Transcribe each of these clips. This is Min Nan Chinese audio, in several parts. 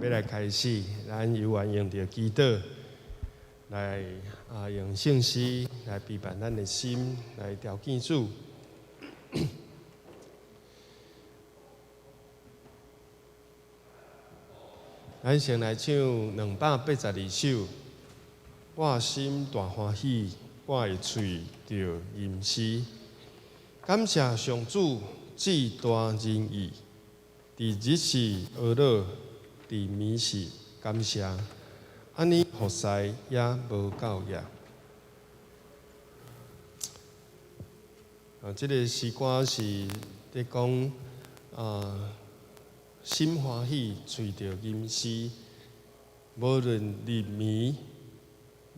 欲來開始，咱猶原用著祈禱來啊，用聖詩來備辦咱的心，來朝見主。咱先來唱282首，我心大歡喜，我的喙著吟詩，感謝上主至大仁義，佇日時呵咾，佇暝時感謝，按呢服侍也無夠額。啊，這个詩歌是佇講啊，心歡喜，喙著吟詩，無論日暝、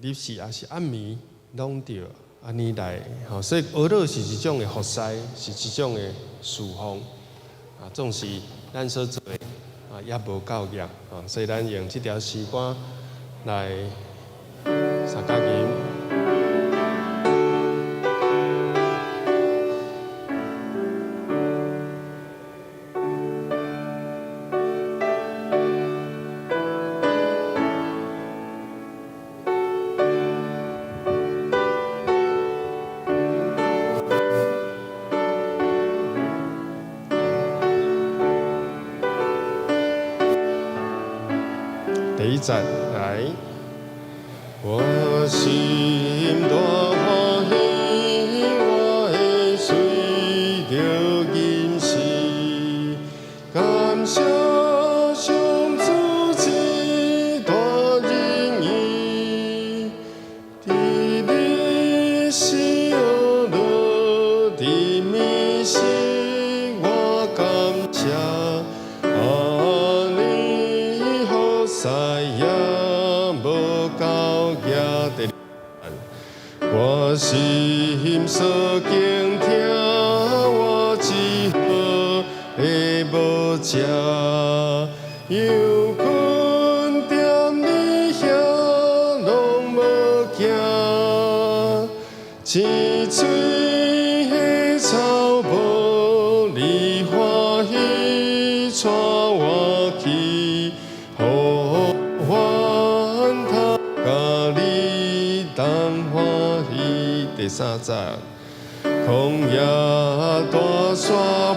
日時抑是暗暝，攏著按呢來。吼，所以呵咾是一種的服侍，是一種的侍奉。啊，總是咱所做的啊，猶無夠額。啊，所以咱用這條詩歌來相佮吟。第一節來，我心大歡喜，我的喙著吟詩，感謝上主這大仁義，佇日時呵咾，佇暝時我感謝。按呢服侍也無夠額。第二，我心所敬聽，我一好的牧者，羊群踮你遐攏無驚，青翠的草埔，你歡喜帶我去，予阮通佮你同歡喜。第三節，曠野大山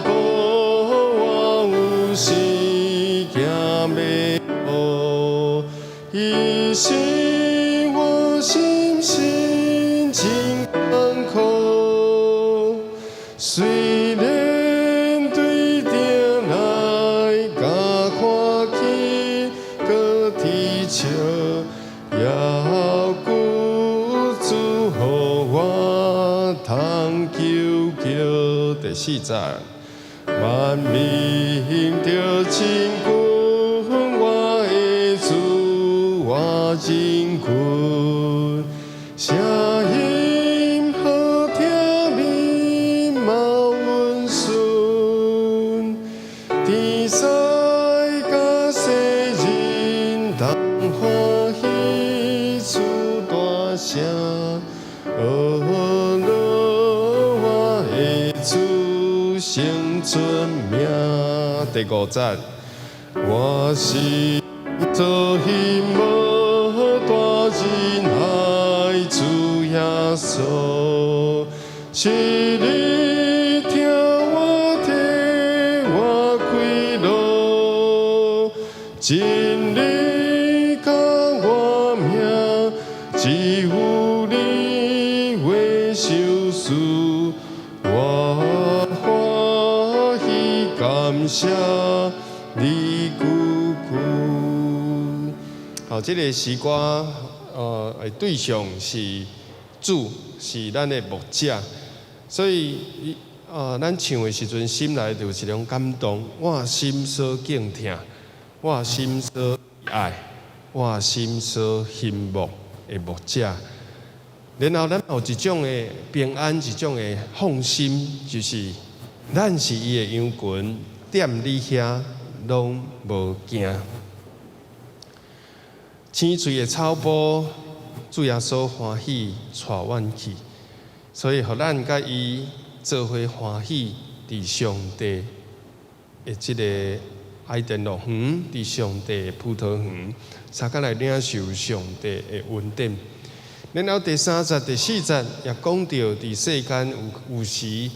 坡，我有時行迷路，彼時我心心真艱苦，雖然對定來共看見，閣啼笑，猶舊主予我通求叫。第四節，萬民著親近我的主，我真君，聲音好聽美貌溫順，天使佮世人同歡喜主大聲，呵咾我的主聖尊名。第五節，我心所欣慕大仁愛主耶穌，是你疼我替我開路，真理佮我命，只有你話相似，我歡喜感謝你久久。好，這个詩歌，的對象是主，是咱的牧者，所以，咱唱的時陣，心內就有一種感動。我心所敬疼，我心所愛，我心所欣慕的牧者。然後咱有一種的平安，一種的放心，就是咱是伊的羊群，踮你遐攏無驚。青翠的草埔，主耶穌歡喜帶阮去，所以予咱佮伊做伙歡喜，佇上帝的這個伊甸樂園，佇上帝的葡萄園，相佮來領受上帝的恩典。然後第三節、第四節也講著，佇世間有有時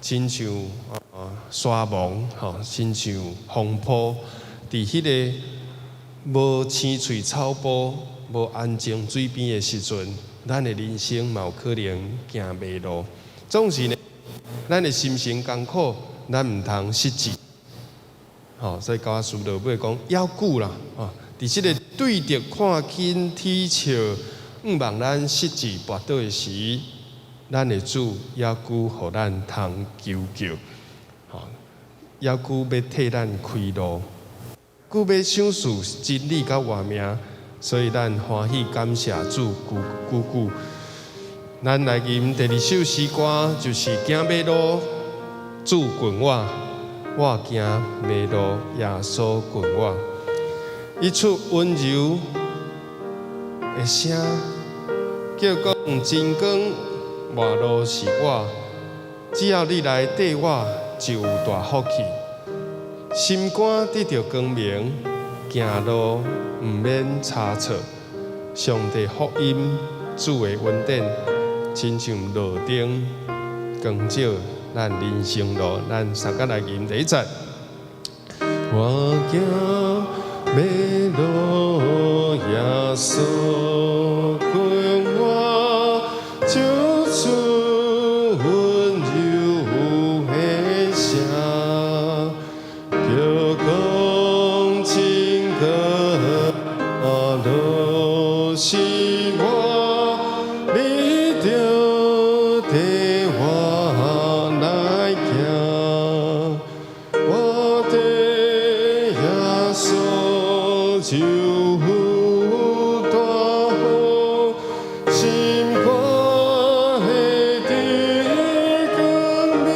親像沙漠，吼，親像風波，佇彼个無青翠草埔、無安靜水邊的時陣，咱的人生嘛有可能行迷路。總是呢，咱的心情艱苦，咱毋通失志。吼，所以到書落尾講，猶久啦，吼，佇這个對敵看輕啼笑，向望咱失志跋倒的時，咱的主猶閣予咱通求救，吼，猶閣欲替咱開路，閣欲賞賜真理佮活命，所以咱歡喜感謝主，久久久。咱來吟第二首詩歌，就是行迷路，主訓我，我行迷路，耶穌訓我。伊出溫柔的聲，叫講真光活路是我，只要你來綴我，就有大福氣。心肝得著光明，行路毋免差錯。上帝福音，主的恩典，親像路燈光照咱人生路。咱三個來吟第一節。我行迷路，耶穌訓我，就出溫柔的聲，叫講真光路是我，你著綴我來行，我綴耶穌就有大福，心肝會得光明，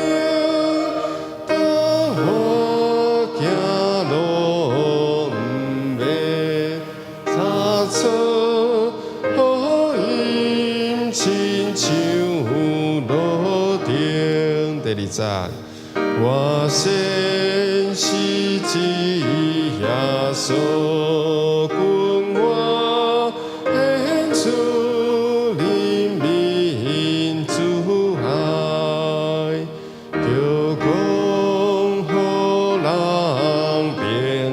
當我行路毋免差錯，福音親像路燈。第二節，我先是指耶穌訓我，顯出靈明主愛，叫講予人平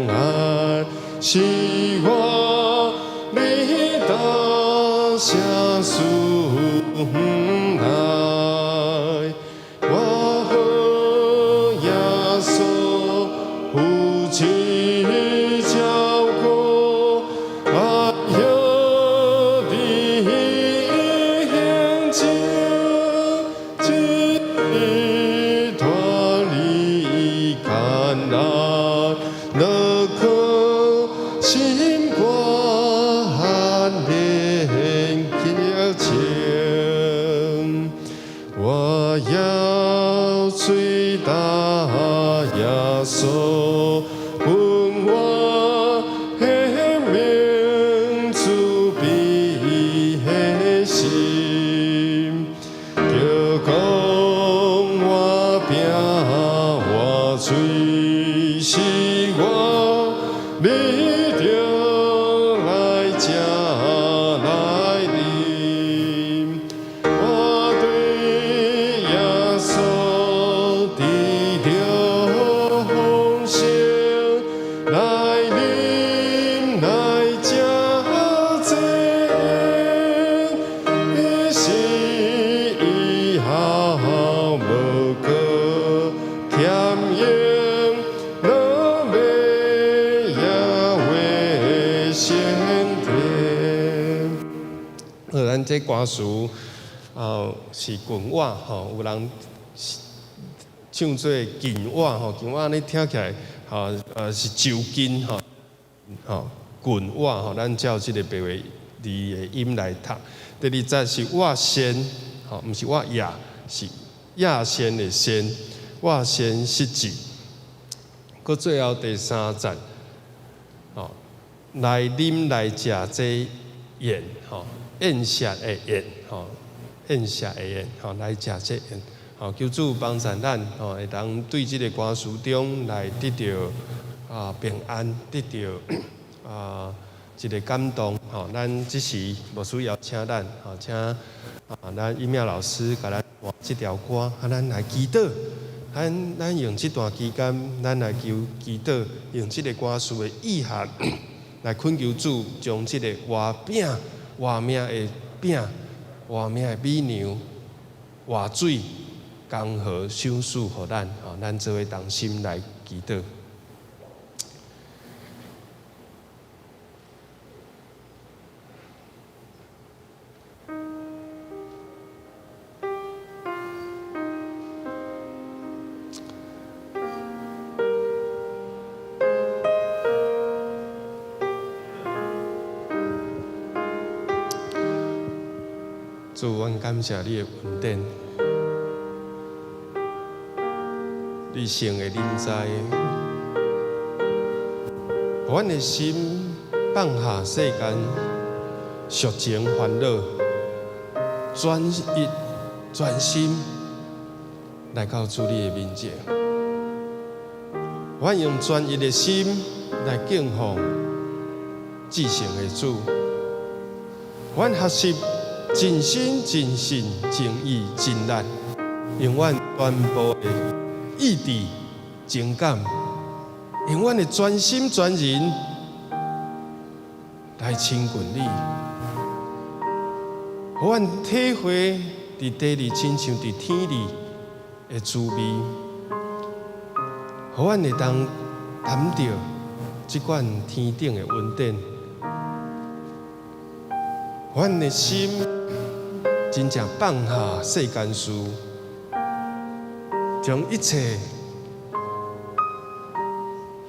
安，是我你答謝主來，我和耶穌夫妻照顧，愛有的行情，只脫離艱難，樂可心肝連激情，我要吹打耶穌訓我，顯明慈悲的心，叫講活餅活水是我，你著來食來啉，我對耶穌得著豐盛，來啉來食這宴，是以後無閣欠用，落尾也會升天。好，咱這歌詞啊是近我吼，有人唱做近我吼，近我按呢聽起來吼，是就近吼，吼近我吼，咱照這个白話字的音來讀。第二節是我先，吼，毋是我也，是亞先的先，我先失志。閣最後第三節，吼，來啉來食這宴，吼，宴席的宴，吼，宴席的宴，吼，來食這宴，吼，求主幫助咱，吼，會當對這个歌詞中來得著啊平安，得著啊一个感動，吼，咱這時牧師邀請咱，吼，請啊咱音樂老師共咱彈這條歌，啊，咱來祈禱，咱用這段期間，咱來求祈禱，用這个歌詞的意涵來懇求主，將這个活餅、活命的餅、活命的米糧、活水、江河賞賜予咱，吼，咱做伙同心來祈禱。主，阮感謝你的恩典，你聖的臨在，予阮的心放下世間俗情煩惱，專一專心來到主你的面前。阮用專一的心來敬奉至聖的主，阮學習盡心、盡性、盡意、盡力，用阮全部的意志、情感，用阮的全心全人來親近你，予阮體會佇地裡親像佇天裡的滋味，予阮會當擔著這款天頂的恩典，阮的心真正放下世間事，將一切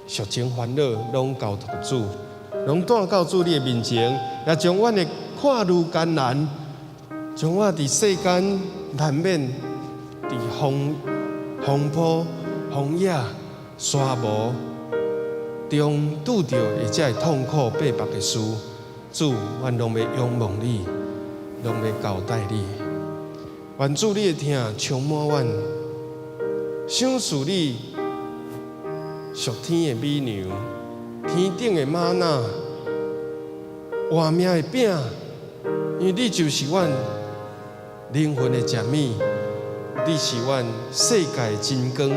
俗情煩惱攏交託主，攏帶到主你的面前，也將阮的看愈艱難，將我佇世間難免佇風風波、風野、沙無中拄著的這个痛苦逼迫的事，主，阮攏欲仰望你，攏欲交代你。願主你的疼充滿阮，賞賜你屬天的美糧，天頂的瑪納，活命的餅，因為你就是阮靈魂的食物，你是阮世界的真光，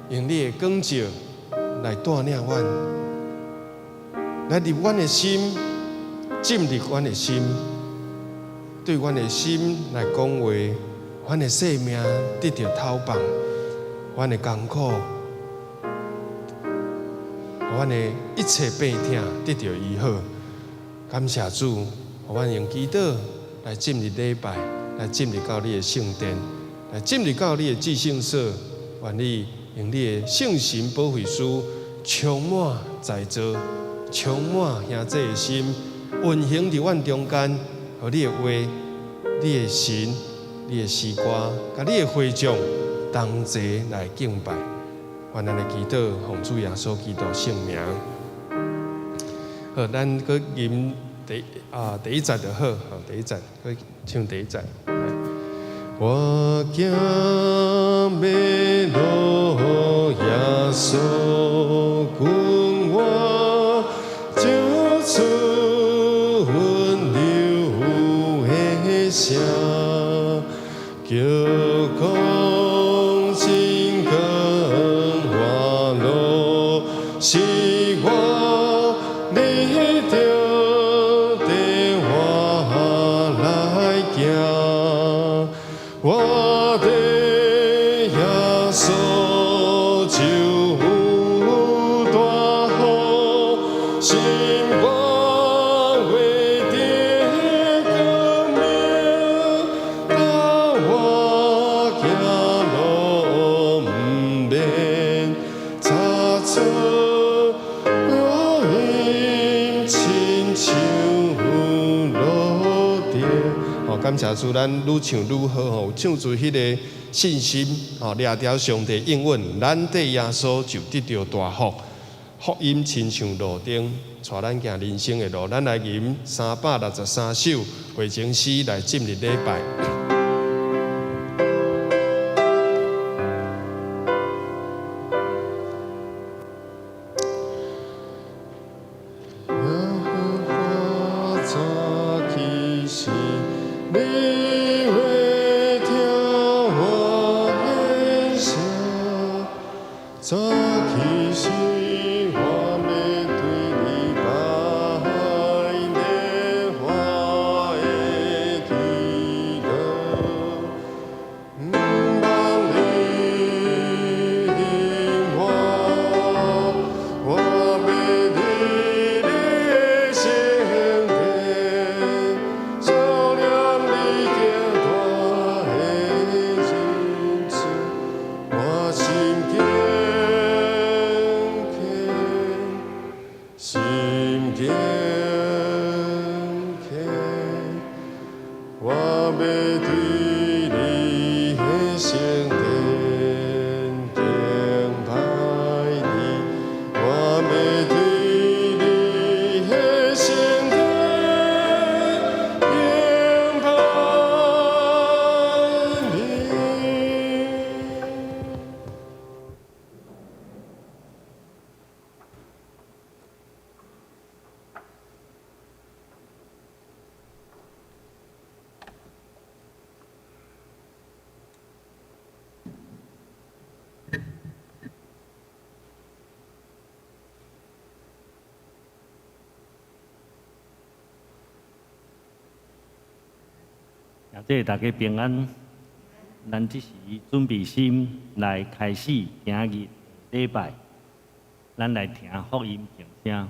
用你的光照來帶領阮，來入阮的心，進入阮的心，對阮的心來講話，阮的生命得著透放，阮的艱苦，阮的一切病痛得著醫好。感謝主，予阮用祈禱來進入禮拜，來進入到你的聖殿，來進入到你的至聖所。願你用你的聖神保惠師充滿在座，充滿兄弟的心，運行佇阮中間，予你的話、你的神、你的詩歌，佮你的會眾同齊來敬拜。願咱的祈禱，奉主耶穌基督聖名。好，咱閣吟第一節就好，好，第一節，閣唱第一節。我行迷路，耶穌阮我唱出溫柔的聲，叫講真光活路，是我你著帶我來行。我的耶穌就有大福，心肝會得光明，帶我行路毋免差錯，福音親像路燈。好，感謝主，咱愈唱愈好吼，唱出彼個信心，吼，掠著上帝應允，咱綴耶穌就得著大福，福音親像路燈，帶咱行人生的路。咱來吟363首回程詩來進入禮拜。耶和華早起時，你會聽我的聲。早起時，我欲對你拜年華的祈禱。我欲對你的聖殿敬拜你，我欲對你的聖殿敬拜你。這大家平安，咱這時準備心來開始今日禮拜，咱來聽福音靜聲。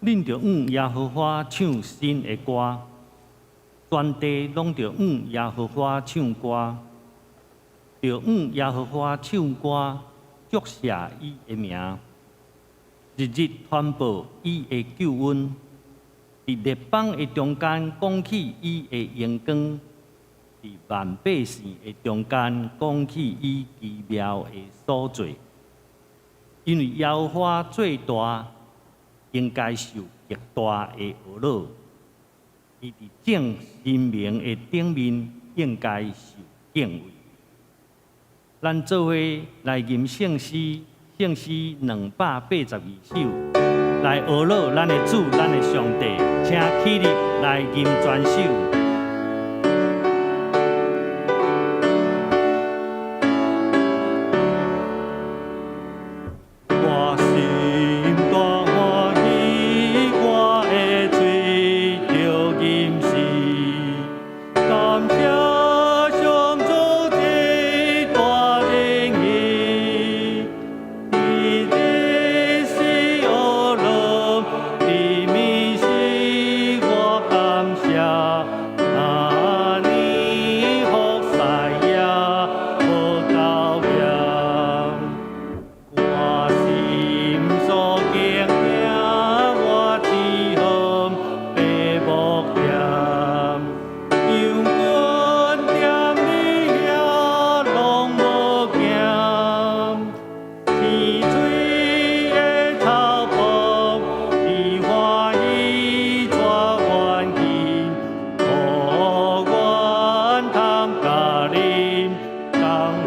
恁著向耶和華唱新的歌，全地攏著向耶和華唱歌，著向耶和華唱歌，祝謝伊的名，日日傳報伊的救恩，佇列邦的中間講起伊的榮光，佇萬百姓的中間講起伊奇妙的所作。因為耶和華最大，應該受極大的呵咾，伊佇眾神明的頂面應該受敬畏。咱做伙來吟聖詩，聖詩282首，來呵咾咱的主，咱的上帝，請起立來吟全首。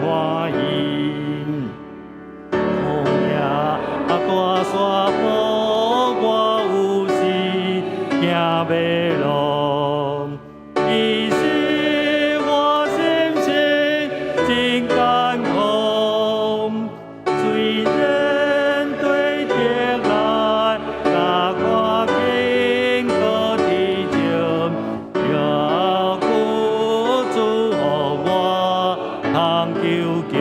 歡喜。曠野大山坡，我有時行迷路，伊使我心情真艱苦。雖然對敵來，若看見閣天晴，也猶主予我通救強。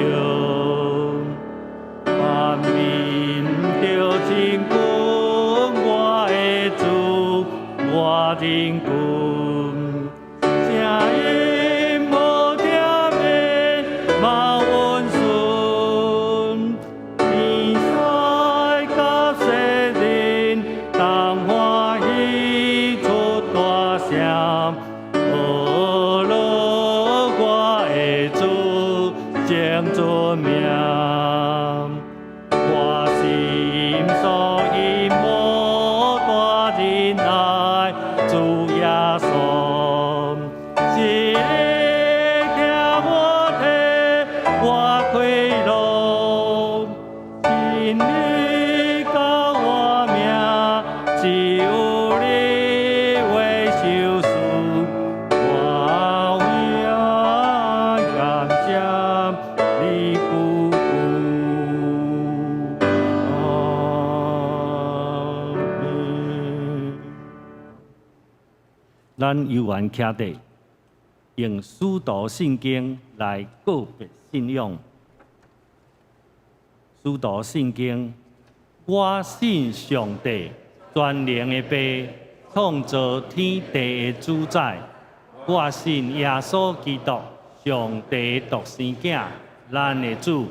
萬民著親近我的主，我忍君。聲音好聽免嘛溫順，天使佮世人同歡喜出大聲，呵咾我的主正出名。我心所以無大忍耐，主耶穌，是你聽我替我快樂，真理佮我命，只有你話修事，我永感謝你久久。阿們。咱猶原徛佇，用使徒信經來告別信仰。使徒信經，我信上帝，全能的父，創造天地的主宰。我信耶穌基督，上帝的獨生囝，咱的主。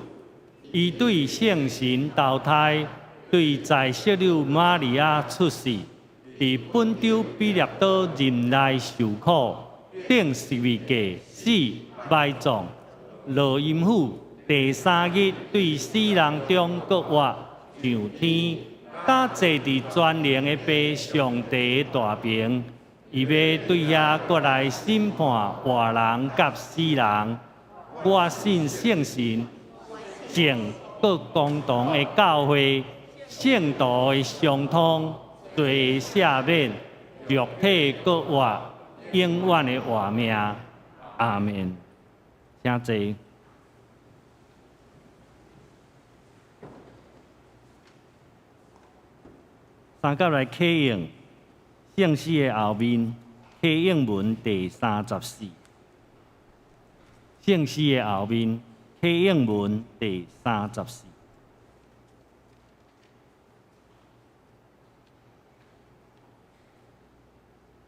伊對聖神投胎，對在聖母瑪利亞出世，佇本丟彼拉多任內受苦，釘十字架死埋葬，落陰府，第三日對死人中復活，上天，佮坐佇全能的父上帝的大爿，伊欲對遐閣來審判活人佮死人。我信聖神，聖閣共同的教會，聖徒的相通，罪的赦免，肉體復活，永遠的活命。阿們。請坐。三甲來啟應聖詩的後面，啟應文第34。聖詩的後面，啟應文第34。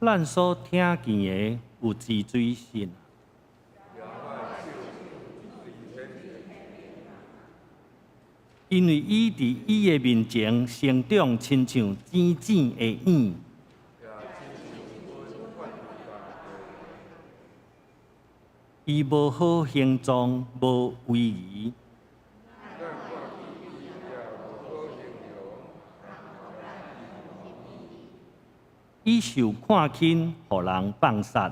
咱所聽見的有治水信，因為伊佇伊的面前成長，親像淺淺的影。伊無好形狀，無威儀。伊受看輕，予人放殺。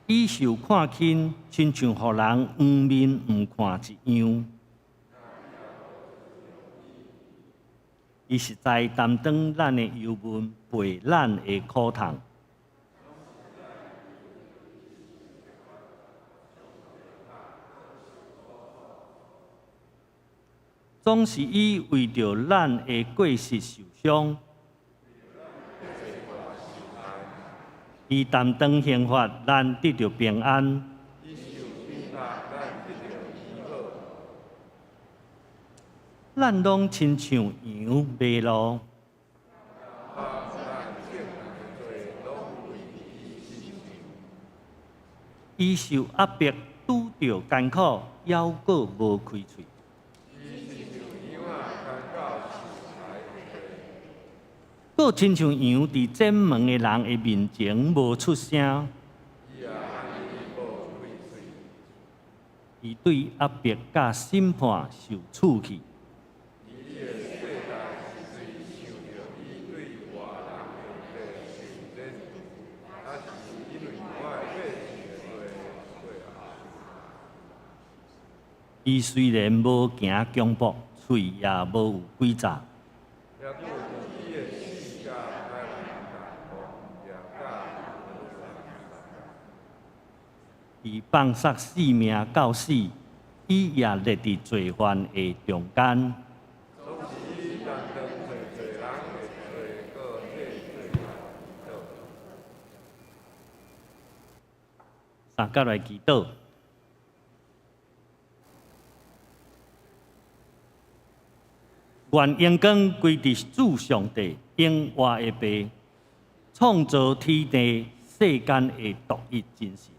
伊受看輕，親像予人黃面毋看一樣。伊實在擔當咱的憂悶，背咱的苦痛。總是伊為著咱的過失受傷，伊擔當刑罰，咱得著平安。咱攏親像羊迷路，伊受壓迫，拄著艱苦，猶閣無開喙。閣親像羊佇剪毛的人的面前無出聲。伊對壓迫佮審判受處去。伊雖然無行強暴，喙也無有詭詐。伊放殺性命到死，伊也列佇罪犯的中間。三佮來祈禱。願榮光歸佇主上帝永活的父，創造天地世間的獨一真神。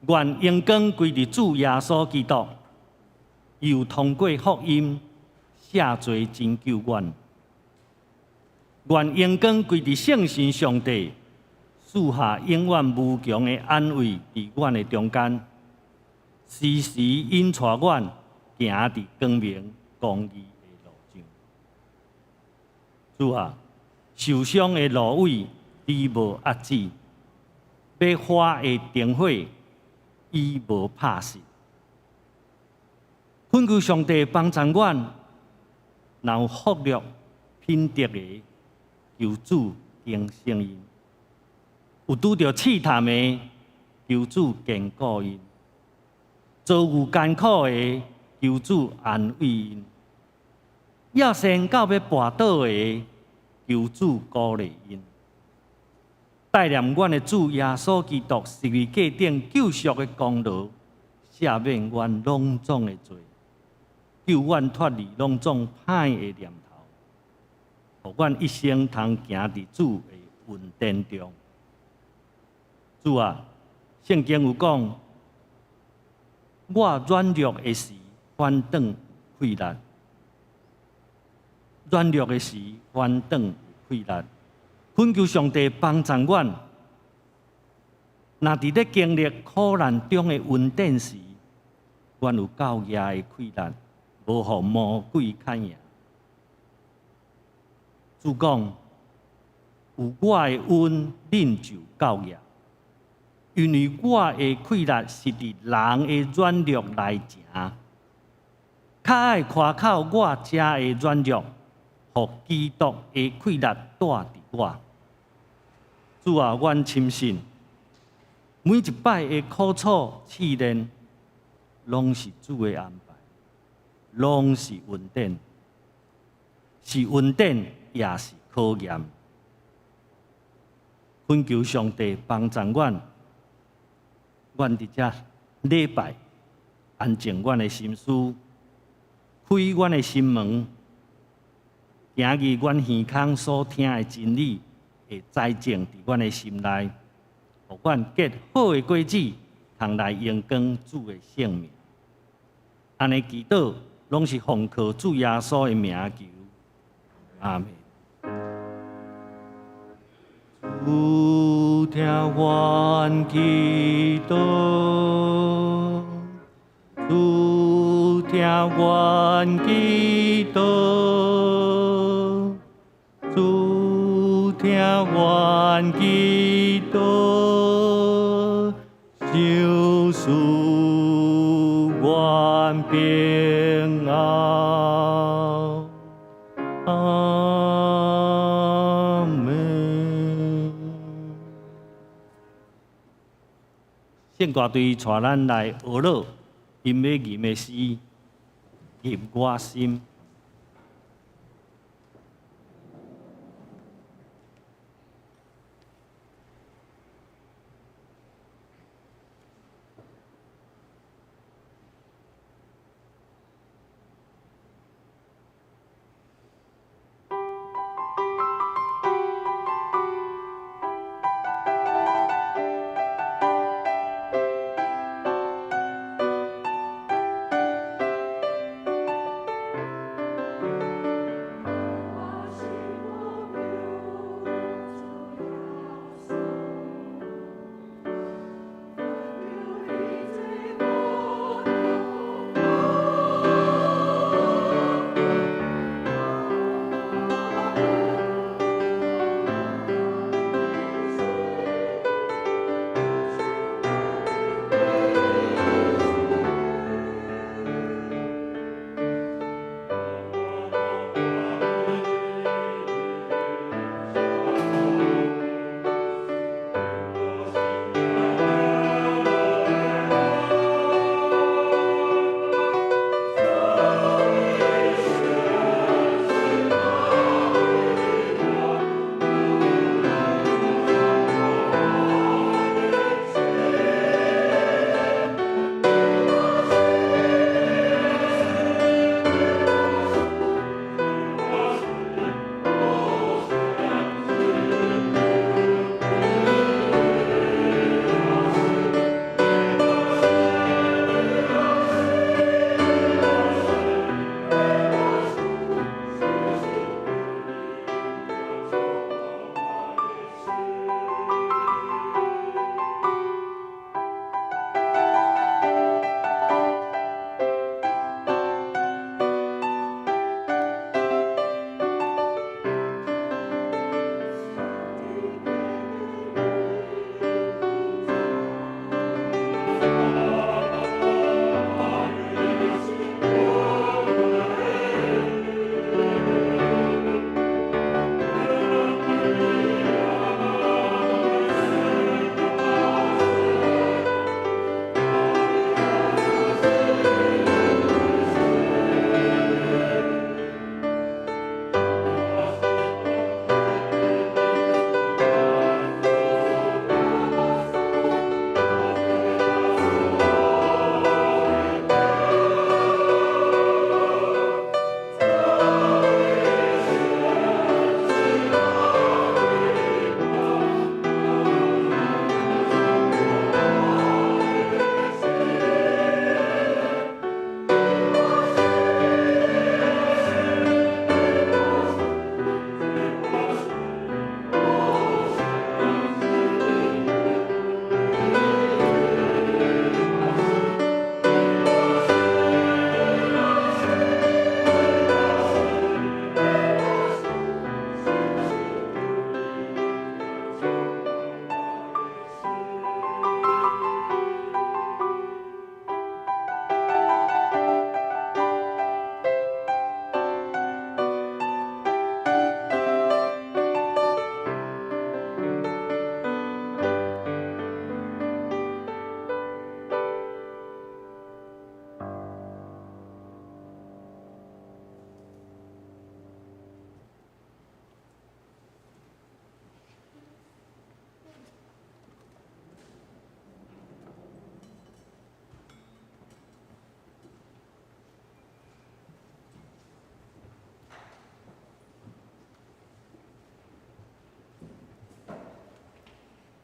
願榮光歸佇主耶穌基督，又通過福音赦罪拯救阮。願榮光歸佇聖神上帝，賜下永遠無窮的安慰佇阮的中間，時時引帶阮行佇光明公義的路上。主啊，受傷的蘆葦，你無遏止；欲花的燈火，伊無拍熄。懇求上帝幫助阮，若有福祿品德的，求主更新𪜶；有拄著試探的，求主堅固𪜶；遭遇艱苦的，求主安慰𪜶；野性到欲跋倒的，求主鼓勵𪜶。代念阮的主耶穌基督十字架頂救贖的功勞，赦免阮攏總的罪，救阮脫離攏總歹的念頭，予阮一生通行佇主的恩典中。主啊，聖經有講，我軟弱的時，反轉有氣力；軟弱的時，反轉有氣力。懇求上帝幫助阮，若佇咧經歷苦難中的恩典時，阮有夠額的氣力，無予魔鬼牽贏。主講，有我的恩，恁就夠額，因為我的氣力是佇人的軟弱來成，較愛誇口我這的軟弱，予基督的氣力帶佇我。主啊，阮深信，每一擺的苦楚試煉，攏是主的安排，攏是恩典，是恩典，也是考驗。懇求上帝幫助阮，阮佇遮禮拜安靜阮的心思，開阮的心門，今日阮耳孔所聽的真理，會栽種佇阮的心內，予阮結好的果子，通來榮光主的聖名。按呢祈禱，攏是奉靠主耶穌的名求。阿們。主聽阮祈禱，主聽阮祈禱，主聽阮祈禱，賞賜阮平安。阿們。聖歌隊帶咱來學樂，𪜶欲吟的詩，入我心。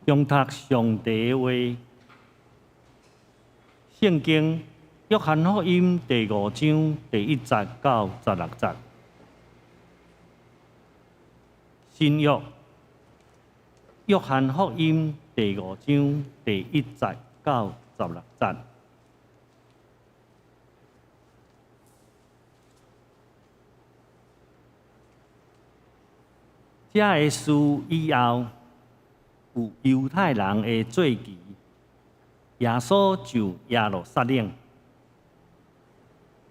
誦讀上帝的話，聖經約翰福音第五章第一節到十六節。新約約翰福音第五章第一節到十六節。這个事以後，有猶太人的節期，耶穌上耶路撒冷。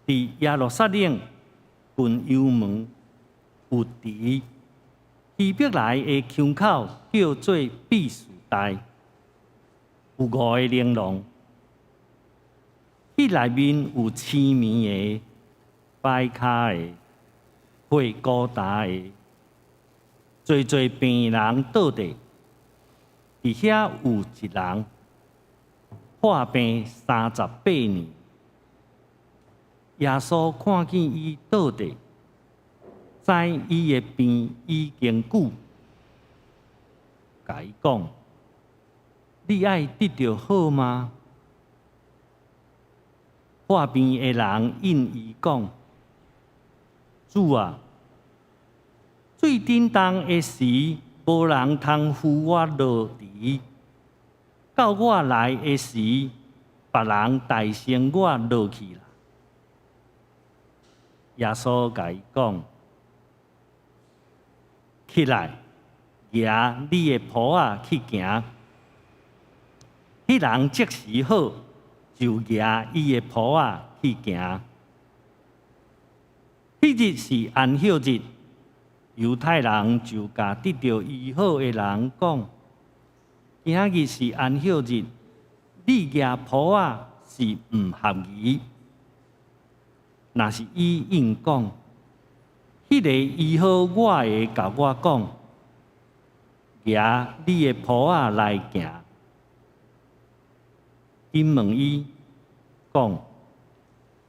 佇耶路撒冷近羊門有池，希伯來的腔口叫做畢士大，有五个靈廊。彼內面有痴迷的、跛跤的、血孤焦的，濟濟病人倒地。佇遐有一人破病38年，耶穌看見伊倒地，知伊的病已經久，共伊講：你愛得著好嗎？破病的人應伊講：主啊，水振動的時，無人通扶我落池；到我來的時，別人代先我落去啦。耶穌共伊講：起來，舉你的鋪仔去行。彼人即時好，就舉伊的鋪仔去行。彼日是安息日，猶太人就共得著醫好的人講：今仔日是安息日，你舉鋪仔是毋合宜。若是伊應講，彼个醫好我的共我講，舉你的鋪仔來行。𪜶問伊講：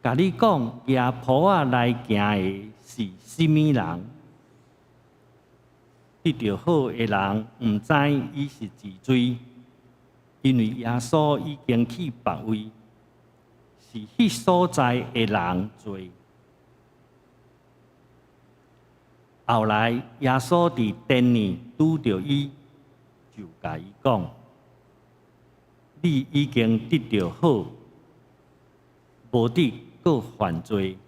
共你講舉鋪仔來行的是啥物人？得著好的人毋知伊是佇佗，因為耶穌已經去別位，是彼所在的人濟。後來耶穌佇殿裡拄著伊，就共伊講：你已經得著好，無得閣犯罪，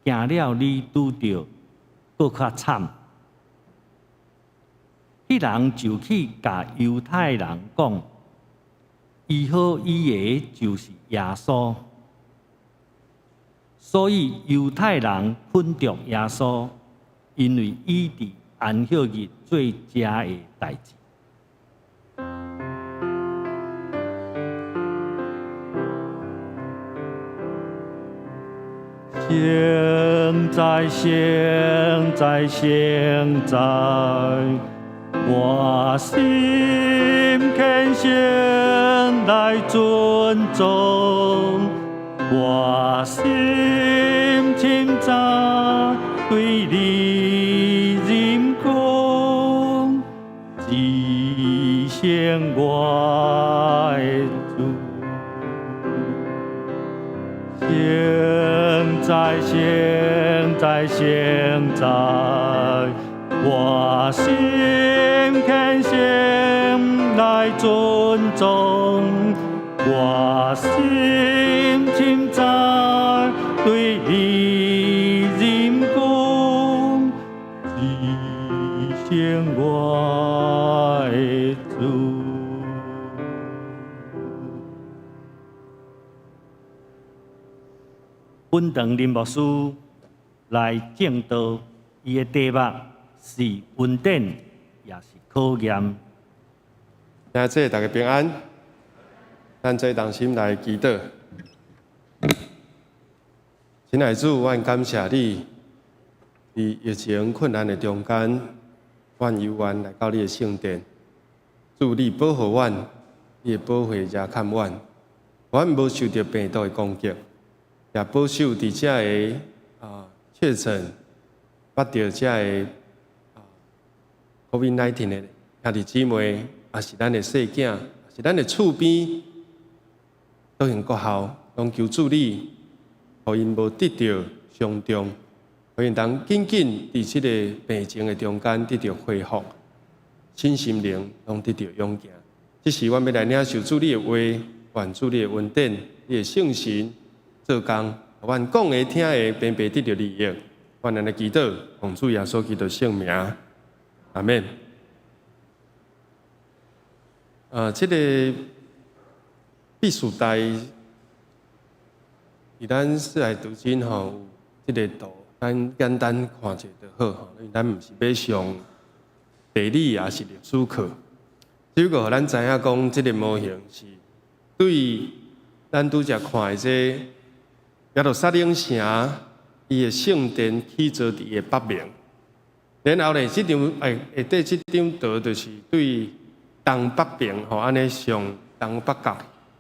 驚了你拄著閣較慘。彼人就去共猶太人講，醫好伊的就是耶穌，所以猶太人捆著耶穌，因為伊佇安息日做這个代誌。聖哉，聖哉，聖哉！我心虔誠來尊崇，我心深知對你認講，至聖我的主。聖哉，聖哉，聖哉！我心虔誠來尊崇，我心深知對你認講，至聖我的主。本堂林牧師來證道，伊的題目是恩典，也是考驗。兄弟大家平安，咱做同心來祈禱。親愛的主，阮感謝你，佇疫情困難的中間，阮有緣來到你的聖殿。主，你保護阮，你的保護遮看阮，阮無受著病毒的攻擊，也保守佇這个確診捌著這个COVID-19 的兄弟姊妹，抑是咱的細囝，抑是咱的厝邊，倒行國校，攏求主你，予𪜶無得著傷重，予𪜶通緊緊佇這个病情的中間得著恢復，身心靈攏得著勇健。這時阮欲來領受主你的話，願主你的恩典，你的聖神做工，阮講的聽的，平白得著利益。阮按呢祈禱，奉主耶穌基督聖名，阿們。這个畢士大，佇咱四海讀經吼，有這个圖，咱簡單看者就好吼，因為咱毋是欲上地理抑是歷史課，只不過予咱知影講，這个模型是對咱拄才看的這耶路撒冷城，伊的聖殿起造佇伊的北面，然後咧，這張下底這張圖就是對東北邊吼，按呢上東北角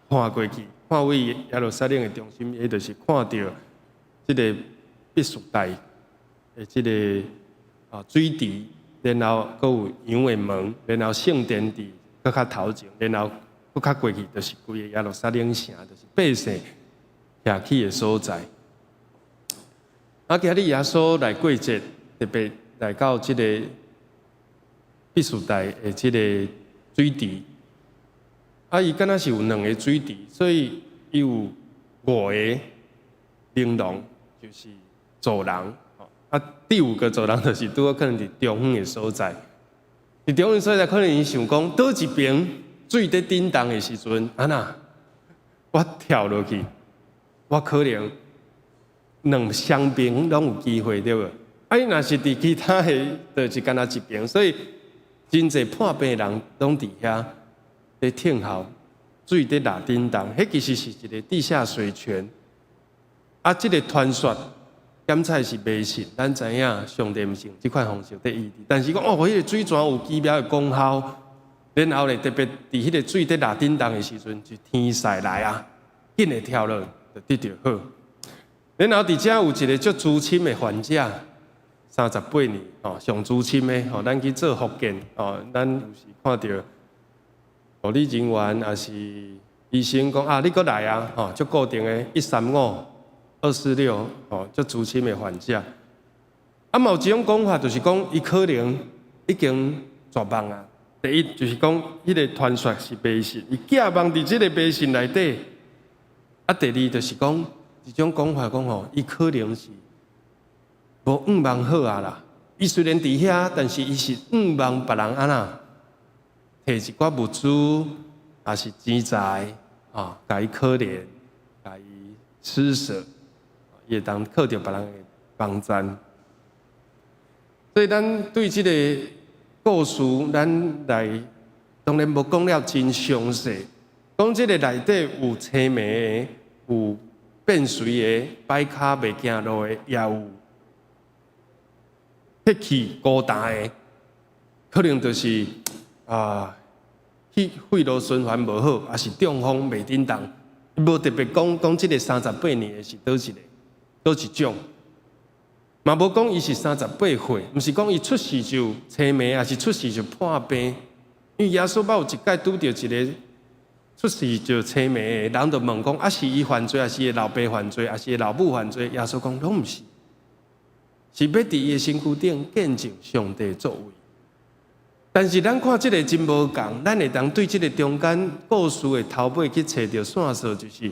看過去，看位耶路撒冷的中心，伊就是看著這个畢士大的這个水池，然後閣有羊的門，然後聖殿佇閣較頭前，然後閣較過去就是規個耶路撒冷城，就是百姓徛起的所在。今仔日耶穌來過節，特別來到這個畢士大的這个水池。伊敢若是有兩个水池，所以伊有五个靈廊，就是走廊。第五個走廊就是拄好可能佇中央的所在。佇中央所在，可能伊想講，佗一爿水佇振動的時陣，按怎，我跳落去，我可能兩雙邊攏有機會，對無？伊若是佇其他的，就是干焦一爿，所以真濟破病的人攏佇遐佇等候水佇落振動，彼其實是一个地下水泉。這个傳說檢採是迷信，咱知影上帝毋是用這款方式佇醫治，但是講哦，彼个水泉有奇妙的功效，然後咧特別佇彼个水佇落振動的時陣，就天使來啊，緊會跳落就得著好。然後佇遮有一个足資深的患者，38年吼，上資深的吼，咱去做復健吼，咱有時看著護理人員抑是醫生講啊，你閣來啊，吼，足固定的135、246，吼，足資深的患者。嘛有一種講法，就是講伊可能已經絕望啊。第一就是講，彼个傳說是迷信，伊寄望佇這个迷信內底。第二就是講，一種講法講吼，伊可能是無向望好啊啦。伊雖然佇遐，但是伊是向望別人按怎，提一寡物資，抑是錢財，共伊可憐，共伊施捨，伊會當靠著別人的幫贊。所以咱對這个故事，咱來當然無講了真詳細，講這个內底有青盲的，有變隨的，擺跤袂行路的，也有血氣孤單的，可能就是血路循環無好，抑是中風袂振動，無特別講講這个三十八年的是佗一个，佗一種。嘛無講伊是三十八歲，毋是講伊出世就青盲，抑是出世就破病。因為耶穌捌有一擺拄著一个出世就青盲的，人就問講：是伊犯罪，抑是伊老爸犯罪，抑是伊老母犯罪？耶穌講攏毋是，是欲佇伊的身軀頂見證上帝作為。但是咱看這个真無仝，咱會當對這个中間故事的頭尾去揣著線索，就是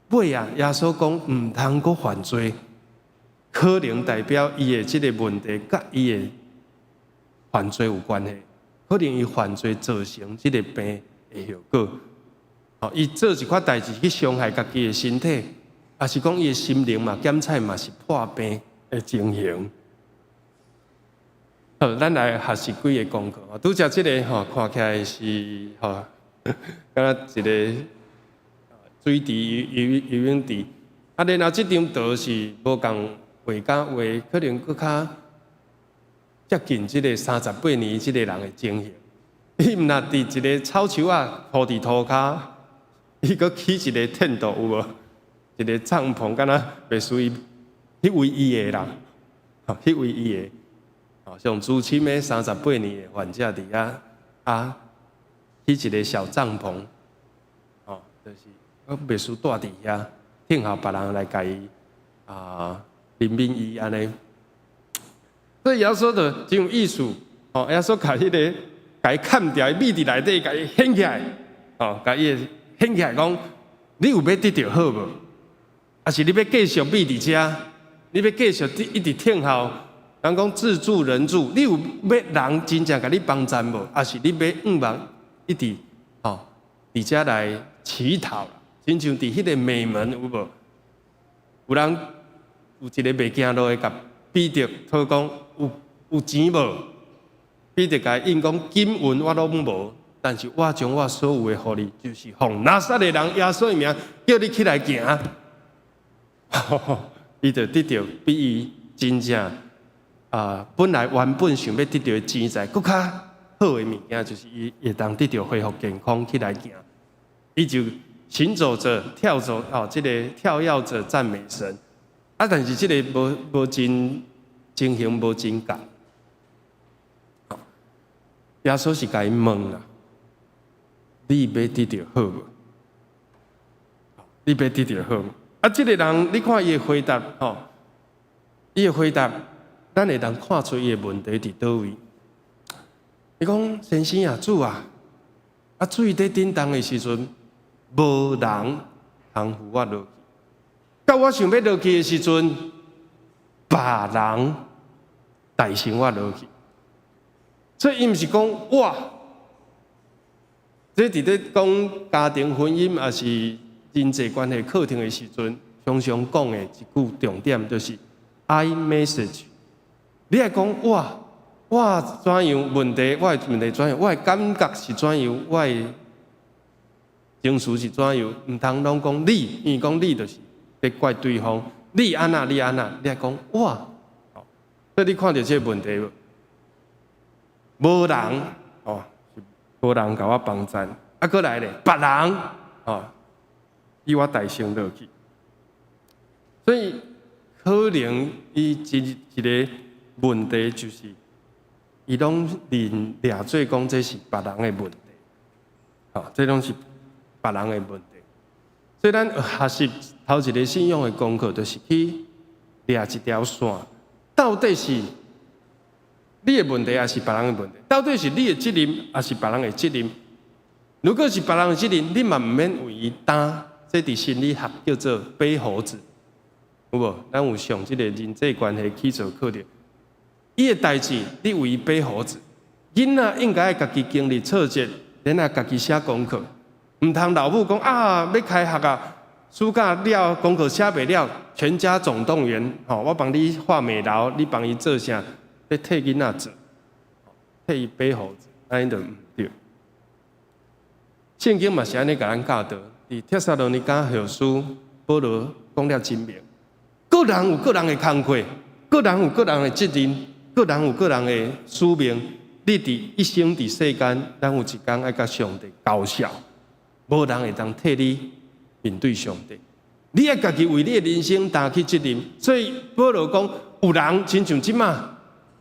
尾仔，耶穌講毋通閣犯罪。可能代表伊的這个問題，佮伊的犯罪有關係。可能伊犯罪造成這个病的後果。伊做一寡代誌去傷害家己的身體，抑是講伊的心靈嘛，檢採嘛是破病的情形。好，咱來學習幾个功課。拄才這个吼，看起來是吼，敢若一个水池游泳池。然後這張圖是無仝畫佮畫，可能閣較接近這个三十八年這个人的情形。伊毋若佇一个草樹仔鋪佇塗跤，伊閣起一个 tent 有無？一个帳篷，敢若袂輸伊，彼位伊的啦，吼，彼位伊的，吼，上資深的三十八年的患者佇遐，起一个小帳篷，哦，就是我袂輸蹛佇遐，聽候別人來共伊啊憐憫伊按呢。所以耶穌就真有意思，哦，耶穌共彼个共伊砍掉，米佇內底共伊掀起來，哦，共伊掀起來講，你有欲得著好無？抑是你欲繼續覕佇遮？你欲繼續一直聽候？人講自助人助，你有欲人真正共你幫贊無？抑是你欲向望一直吼佇遮來乞討？親像佇彼个美門有無？有人有一个袂行路的，共彼得討講有錢無？彼得共伊應講金銀我攏無，但是我將我所有的予你，就是奉拿撒勒人耶穌的名，叫你起來行。伊就得著比伊真正啊，本來原本想欲得著的錢財，閣較好的物件，就是伊會當得著恢復健康起來行。伊就行走著、跳走哦，這个跳躍著讚美神。啊，但是這个無真情形無真仝。耶穌是共伊問啦，你欲得著好無？你欲得著好無？啊，這个人你看伊的回答吼，伊的回答，咱會當看出伊的問題佇佗位。伊講：先生啊，主啊，啊水佇振動的時陣，無人通扶我落去。到我想欲落去的時陣，別人代先我落去。所以伊毋是講我，這佇咧講家庭婚姻抑是人際關係課程的時陣，常常講的一句重點就是 I message。你愛講我，我怎樣問題，我的問題怎樣，我的感覺是怎樣，我的情緒是怎樣，毋通攏講你，因為講你就是佇怪對方，你按怎，你按怎，你愛講我。所以你看著這個問題無？無人哦，無人共我幫贊，啊，閣來咧，別人哦，比我代先落去，所以可能伊一個問題就是，伊攏認掠做講這是別人的問題，吼，這攏是別人的問題。所以咱學習頭一个信仰的功課，就是去掠一條線，到底是你的問題，抑是別人的問題？到底是你的責任，抑是別人的責任？如果是別人的責任，你嘛毋免為伊擔。這佇心理學叫做背猴子，有無？咱有上這个人際關係基礎課程。伊的代誌，你為伊背猴子。囡仔應該愛家己經歷挫折，然後家己寫功課。毋通老母講啊，欲開學啊，暑假了功課寫袂了，全家總動員，吼，我幫你畫美勞，你幫伊做啥？欲替囡仔做，替伊背猴子，按呢就毋對。聖經嘛是按呢共咱教導，佇帖撒羅尼迦後書，保羅講了真明，各人有各人的工課，各人有各人的責任，各人有各人的使命。你佇一生佇世間，咱有一工愛共上帝交賬，無人會當替你面對上帝。你愛家己為你的人生擔起責任。所以保羅講，有人親像這馬，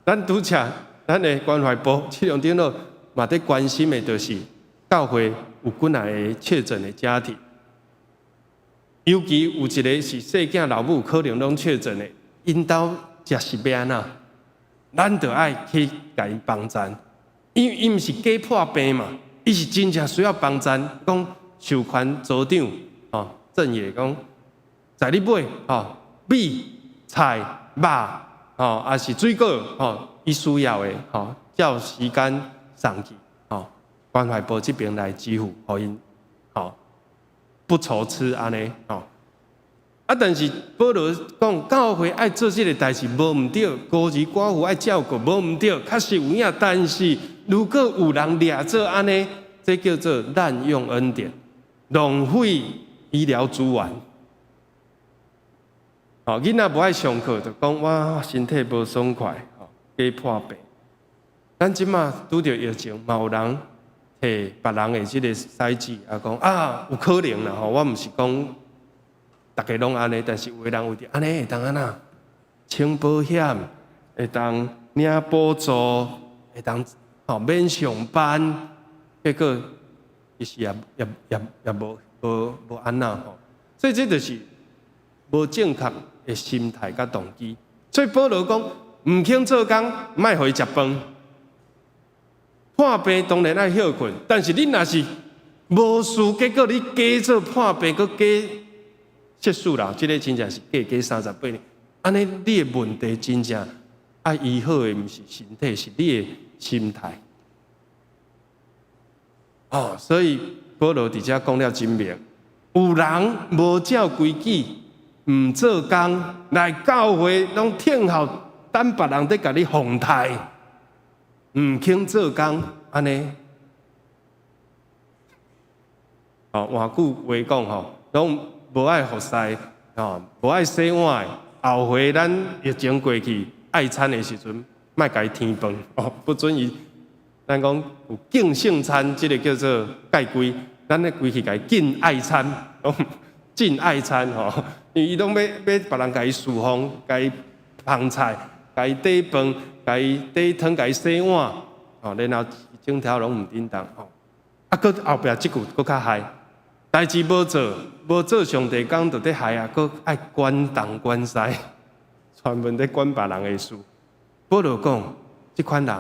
咱拄才咱的關懷部這兩長老嘛佇關心的，就是教會有幾若個確診的家庭，尤其有一个是細囝老母可能攏確診的，𪜶兜食是欲按怎？咱就愛去共伊幫贊，因為伊毋是假破病嘛，伊是真正需要幫贊。講授權組長吼，鄭野講，在你買吼米、菜、肉吼，抑是水果吼，伊需要的吼，照時間送去吼，關懷部這邊來支付，予𪜶吼不愁吃按呢吼。啊！但是保羅講，教會愛做這个代誌無毋對，孤兒寡婦愛照顧無毋對，確實有影。但是如果有人掠做按呢，這叫做濫用恩典，浪費醫療資源。吼，囡仔無愛上課，就講我身體無爽快，吼，假破病。咱這馬拄著疫情，嘛有人提別人的這个篩子，啊講啊有可能啦，吼，我毋是講逐家攏按呢，但是有的人為著按呢會當按怎，請保險，會當領補助，會當吼免上班，結果其實也無按怎吼。所以這就是無正確的心態佮動機。所以保羅講，毋肯做工，莫予伊食飯。破病當然愛歇睏，但是你若是無事，結果你假做破病，閣假說辭啦，這个真正是假假38年。按呢，你的問題真正愛醫好的，毋是身體，是你的心態。哦，所以保羅佇遮講了真明，有人無照規矩，毋做工來教會，攏聽候等別人佇共你奉刣，毋肯做工，按呢。哦，換句話講吼，攏無愛服侍，吼，無愛洗碗的。後回咱疫情過去，愛餐的時陣，莫共伊添飯，哦，不准伊。咱講有敬聖餐，這个叫做戒規，咱咧規氣共伊禁愛餐，禁愛餐吼，因為伊攏欲別人共伊侍奉，共伊捧菜，共伊綴飯，共伊綴湯，共伊洗碗，吼，然後整條攏毋叮當，吼。啊，閣後壁這句閣較害，代誌無做，無做上帝工，就佇害啊，閣愛管東管西，專門佇管別人的事。保羅講，這款人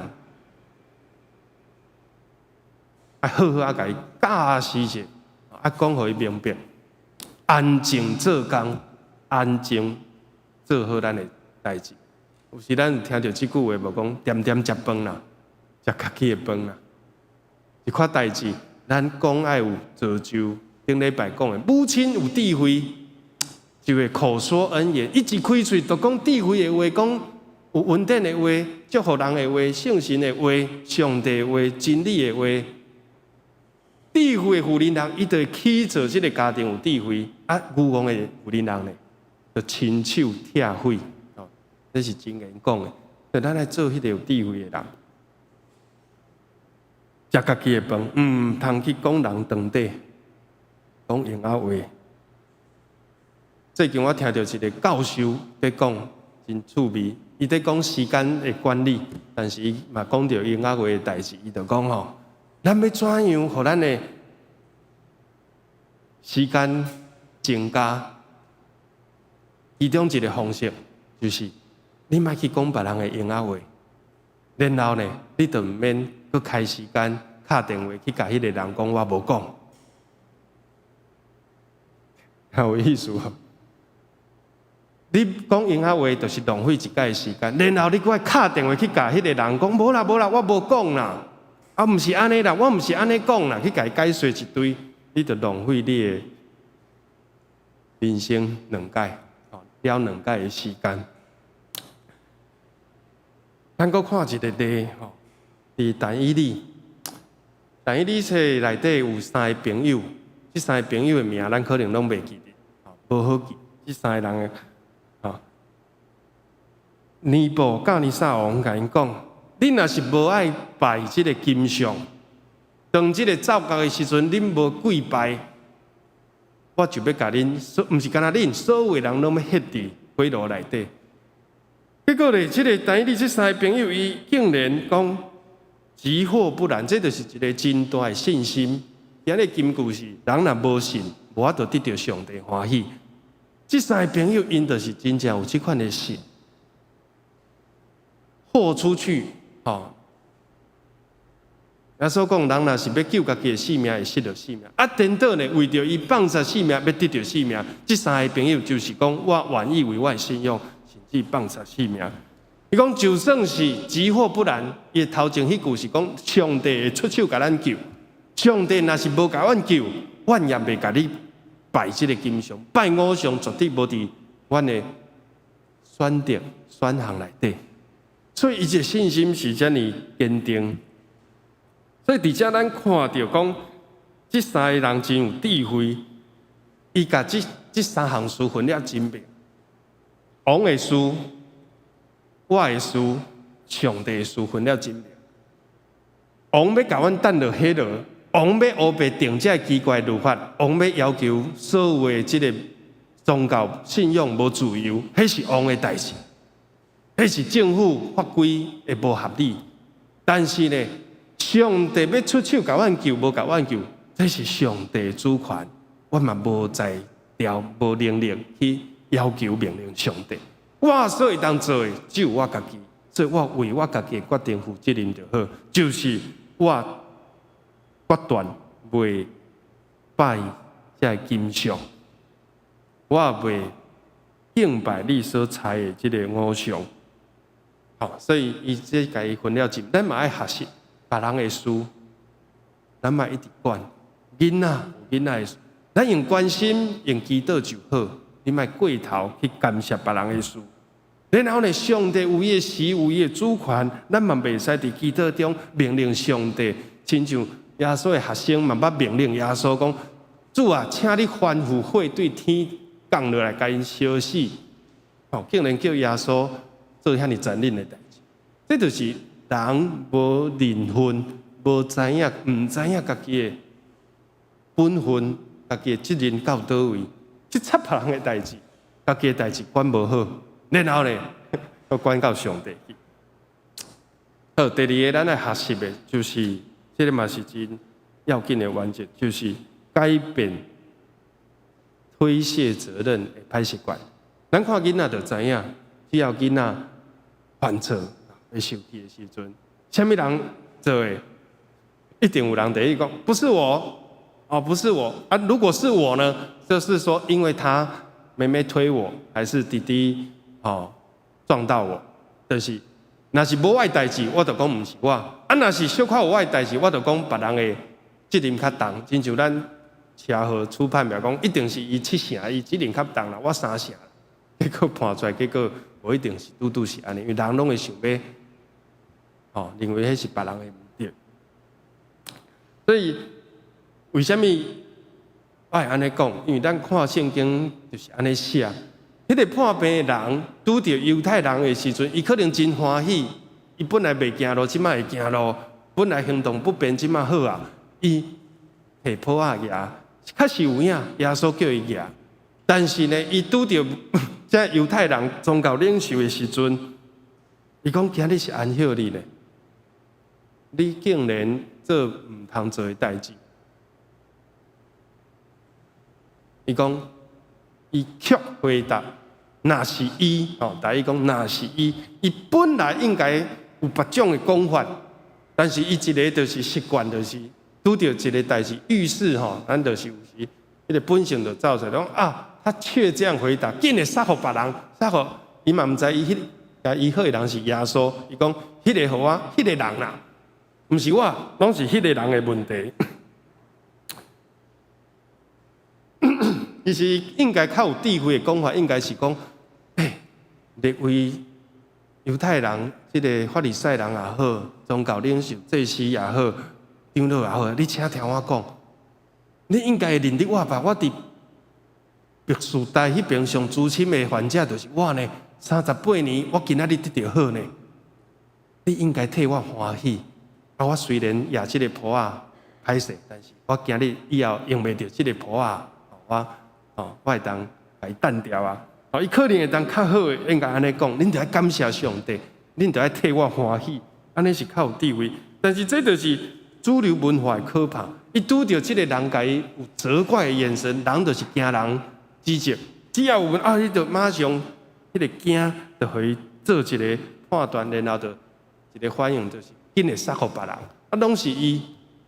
愛好好仔共伊教示者，啊，講予伊明白，安靜做工，安靜做好咱的代誌。有時咱有聽著這句話無講，恬恬食飯啦，食家己的飯啦。這款代誌，咱講愛有造就。頂禮拜講的，母親有智慧，就會口說恩言，一直開喙就講智慧的話，講有恩典的話，祝福人的話，聖神的話，上帝的話，真理的話。智慧的婦人人，伊就會起造這个家庭有智慧。啊，愚戇的婦人人呢，就親手拆毀。哦，這是箴言講的。所以咱來做彼个有智慧的人，食家己的飯，毋通去講人長短，講閒仔話。最近我聽著一个教授佇講，真趣味。伊佇講時間的管理，但是伊嘛講著閒仔話的代誌。伊就講吼，咱欲怎樣，予咱的時間增加？其中一个方式就是，你莫去講別人的閒仔話，然後呢，你就毋免閣開時間敲電話去共彼个人講我無講，有意思無？你講閒仔話就是浪費一擺時間，然後你閣愛敲電話去共彼个人講，無啦無啦，我無講啦，啊毋是按呢啦，我毋是按呢講啦，去共伊解釋一堆，你就浪費你的人生兩擺，哦，了兩擺的時間。咱閣看一个例吼，佇但以理，但以理冊內底有三个朋友，這三个朋友的名咱可能攏袂記得，無好記。這三个人的，吼，尼布甲尼撒王共𪜶講：恁若是無愛拜這个金像，當這个奏樂的時陣，恁無跪拜，我就欲共恁，毋是干焦恁，所有的人攏欲彼佇火爐內底。結果咧，這个但以理這三个朋友，伊竟然講即或不然，這就是一个真大的信心。今日金句是：人若無信，無法度得著上帝歡喜。這三个朋友，𪜶就是真正有這款的信，豁出去，吼。耶穌講，人若是欲救家己的性命，會失著性命。啊，顛倒呢，為著伊放捨性命，欲得著性命。這三个朋友就是講，我願意為我的信仰，甚至放捨性命。伊講，就算是即或不然，伊頭前彼句是講，上帝會出手共咱救。上帝若是無共阮救，阮也袂共你拜這个金像，拜偶像絕對無佇阮的選擇選項內底。所以，伊這信心是遮爾堅定。所以，佇遮咱看著講，這三个人真有智慧，伊共這三項事分了真明。王的事、我的事、上帝的事分了真明。王欲共阮擲落火爐，王欲烏白定這个奇怪律法，王欲要求所有的這个宗教信仰無自由，彼是王的代誌，彼是政府法規的無合理。但是呢，上帝欲出手共阮救，無共阮救，這是上帝主權，我嘛無才調、無能力去要求命令上帝。我所會當做的只有我家己，所以我為我家己的決定負責任就好，就是我決斷袂拜這个金像，我袂敬拜你所採的這个偶像。好，所以伊這共伊分了一，咱嘛愛學習別人的事，咱莫一直管。囡仔有囡仔的事，咱用關心、用祈禱就好。你莫過頭去干涉別人的事。然後呢，上帝有伊的時，有伊的主權，咱嘛袂使佇祈禱中命令上帝，親像耶穌的學生嘛捌命令耶穌講：主啊，請你吩咐火對天降落來，共𪜶燒死。哦，竟然叫耶穌做遐爾殘忍的代誌，這就是人無認份、無知影、毋知影家己的本分、家己的責任到佗位，去插別人的代誌，家己的代誌管無好，然後呢，閣管到上帝去。好，第二个，咱愛學習的，就是這个嘛是真要緊的原則，就是改變推卸責任的歹習慣。咱看囡仔就知影，只要囡仔犯錯、會受氣的時陣，啥物人做的，一定有人第一講，不是我，哦，不是我啊。如果是我呢？就是說，因為他妹妹推我，還是弟弟哦撞到我，就是若是無我的代誌，我就講毋是我。啊，若是小可有我的代誌，我就講別人的責任較重。親像咱車禍初判表講，一定是伊七成，伊責任較重啦，我三成。結果判出來，結果無一定是拄拄是按呢，因為人攏會想欲，哦，認為彼是別人的毋對。所以為啥物我會按呢講？因為咱看聖經就是按呢寫。彼個破病的人拄著猶太人的時陣，伊可能真歡喜。伊本來袂行路，這擺會行路；本來行動不便，這擺好啊。伊提抱仔蜈，確實有影，耶穌叫伊蜈。但是呢，伊拄著這猶太人宗教領袖的時陣，伊講今日是安息日呢，你竟然做毋通做的代誌。伊講，伊卻回答：若是伊，哦，台語講若是伊，伊本來應該有別種的講法，但是伊一个就是習慣，就是拄著一个代誌遇事吼，咱就是有時彼个本性就走出來，講啊，他卻這樣回答，竟然撒予別人，撒予伊嘛毋知伊彼个醫好的人是耶穌，伊講彼个予我，彼个人啦，毋是我，攏是彼个人的問題。其實應該較有智慧的講法，應該是講，欸，列位猶太人，這个法利賽人也好，宗教領袖、祭司也好，長老也好，你請聽我講，你應該會認得我吧？我佇伯示大彼邊上資深的患者就是我呢，38年，我今仔日得著好呢。你應該替我歡喜。啊，我雖然舉這个抱仔歹勢，但是我今日以後用袂著這个抱仔，我哦，我會當共伊擲掉啊！哦，伊可能會當較好的，應該按呢講，恁著愛感謝上帝，恁著愛替我歡喜，按呢是較有智慧。但是這就是主流文化的可怕。伊拄著這个人，共伊有責怪的眼神，人就是驚人指責。只要有啊，伊就馬上彼个驚，就予伊做一个判斷，然後就一个反應，就是緊會撒予別人。啊，攏是伊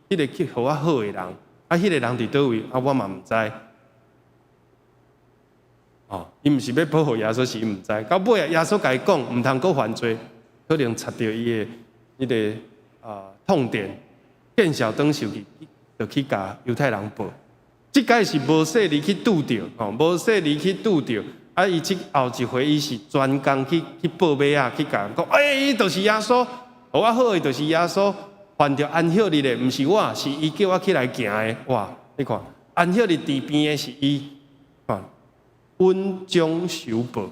彼个去予我好的人，啊，彼个人佇佗位，啊，我嘛毋知。哦，伊毋是欲保護耶穌，是伊毋知。到尾啊，耶穌共伊講，毋通閣犯罪，可能插著伊的彼个啊痛點，見笑轉受氣，就去共猶太人報。這擺是無細膩去拄著，吼，無細膩去拄著。啊，伊這後一回，伊是專工去去報尾仔，去共人講，欸，伊就是耶穌，予我好的就是耶穌，犯著安息日的，毋是我，是伊叫我起來行的。哇，你看，安息日治病的是伊，看。恩將仇報，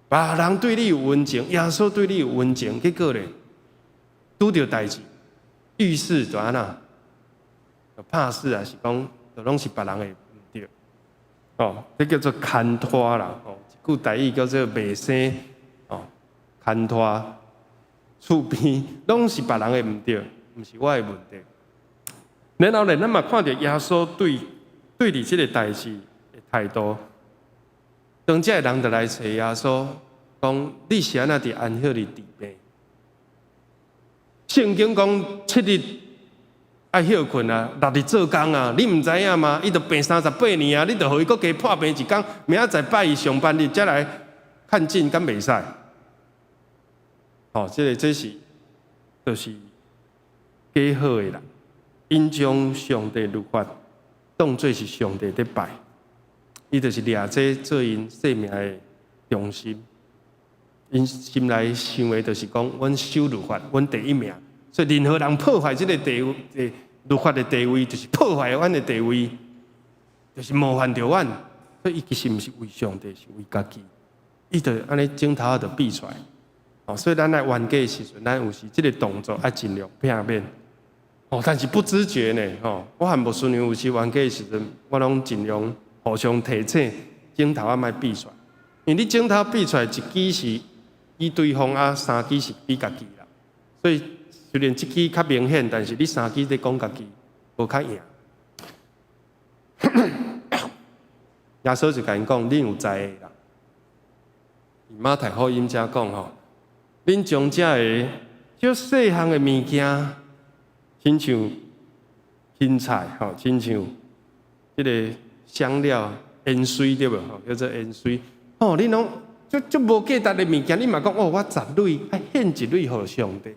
別人對你有恩情，耶穌對你有恩情，結果咧，拄著代誌，遇事就按怎，就拍死啊，是講，就攏是別人的毋對，哦，這叫做牽拖啦，哦，一句台語叫做賣生，哦，牽拖，厝邊攏是別人的毋對，毋是我的問題。然後咧，咱嘛看著耶穌對你這个代誌的態度。當這个人就來揣耶穌，講你是按怎佇安息日治病？聖經講七日愛歇睏啊，六日做工啊，你毋知影嗎？伊就病38年啊，你就予伊閣加破病一工，明仔載拜一上班日才來看診，敢袂使？吼，這个這是就是假好的人，𪜶將上帝律法當做是上帝佇拜，伊就是掠這做𪜶生命的中心。𪜶心內想的就是講，阮守律法，阮第一名。所以任何人破壞這个地位，律法的地位，就是破壞阮的地位，就是冒犯著阮。所以伊其實毋是為上帝，是為家己。伊就按呢指頭仔就比出來。哦，所以咱來冤家的時陣，咱有時這个動作愛盡量避免。哦，但是不知覺呢，吼，我和牧師娘有時冤家的時陣，我攏盡量互相提醒，指頭仔莫比出來。因為你指頭比出來，一支是比對方啊，三支是比家己啦。所以雖然這支較明顯，但是你三支咧講家己，無較贏。耶穌就共𪜶講：恁有才的啦。馬太福音遮講吼，恁將這个足細項的物件，親像芹菜吼，親像這个香料芫荽對無吼，叫做芫荽。吼，恁攏足足無價值的物件，你嘛講哦，我十蕊愛獻一蕊予上帝。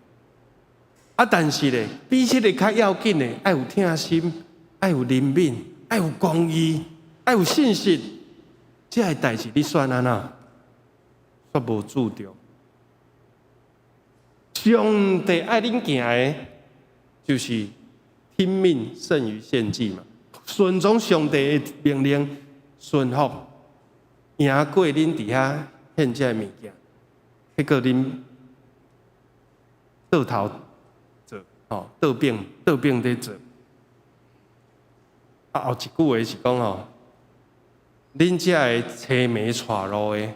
啊，但是咧，比這个較要緊的，愛有疼心，愛有憐憫，愛有公義，愛有信實。這个代誌你算按怎？煞無注重。上帝愛恁行的，就是聽命勝於獻祭嘛。順從上帝的命令，順服，贏過恁佇遐獻這个物件，結果恁倒頭做，吼，倒反倒反佇做。啊，後一句話是講吼，恁這个青盲帶路的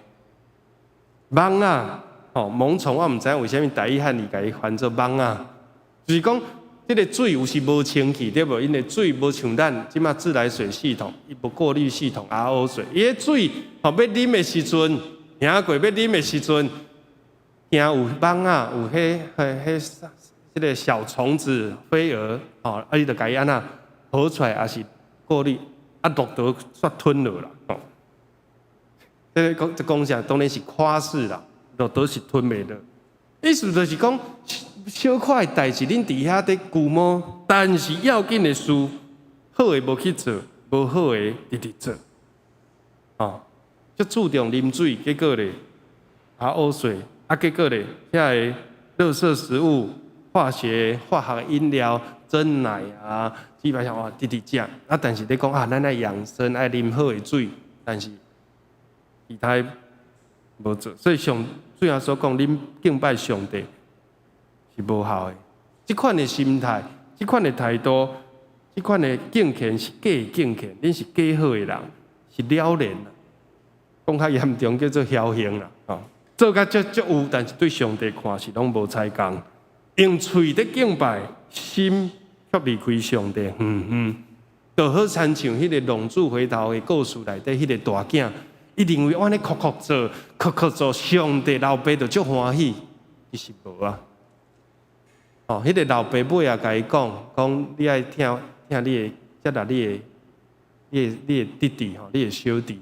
蠓仔，吼，蠓蟲，我毋知影為啥物台語漢字共伊翻做蠓仔，就是講這个水有時無清氣，對無？𪜶的水無像咱這馬自來水系統，伊無過濾系統，RO 水，伊的水吼欲啉的時陣，聽過欲啉的時陣，驚有蠓仔，有彼彼彼這个小蟲子、飛蛾，吼，啊，你就共伊按怎好出來，抑是過濾，啊，駱駝煞吞落啦，吼。這个講這講啥？當然是誇飾啦，駱駝是吞袂落。意思就是講，小可的代誌，恁佇遐咧龜毛，但是要緊的事，好的無去做，無好的直直做，哦，足注重啉水，結果咧，啊烏水，啊結果咧，遐个垃圾食物、化學飲料、珍奶啊，基本上哇，直直食，啊但是咧講啊，咱愛養生，愛啉好的水，但是其他無做，所以上主耶穌講，恁敬拜上帝是無效的。這款的心態，這款的態度，這款的敬虔是假敬虔，恁是假好的人，是了然啦。講較嚴重叫做僥倖啦，吼，做甲足足有，但是對上帝看是攏無彩工。用喙佇敬拜，心卻離開上帝遠遠。就好親像彼個浪子回頭的故事內底，彼個大囝，伊認為我按呢苦苦做，苦苦做，上帝老爸就足歡喜，其實無啊。哦，彼個老爸尾仔共伊講，講你愛疼疼你的，接納你的，你的弟弟吼，你的小弟。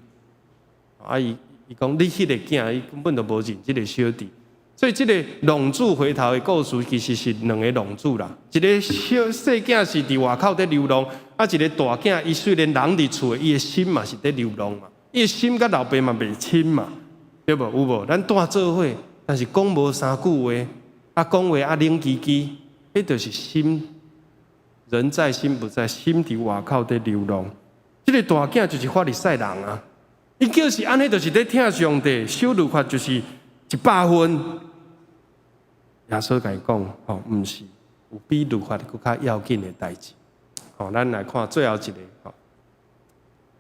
啊，伊講你彼個囝，伊根本就無認這个小弟。所以這个浪子回頭的故事，其實是兩个浪子啦。一个小細囝是佇外口佇流浪，啊，一个大囝，伊雖然人佇厝，伊的心嘛是佇流浪嘛。伊的心佮老爸嘛袂親嘛，對無？有無？咱蹛做伙，但是講無三句話，啊，講話啊冷吱吱，彼就是心人在心不在，心佇外口佇流浪。這个大囝就是法利賽人啊，伊就是按呢，就是佇疼上帝，守律法就是100分。耶穌共伊講，吼，毋是有比律法閣較要緊的代誌。吼，咱來看最後一个，吼，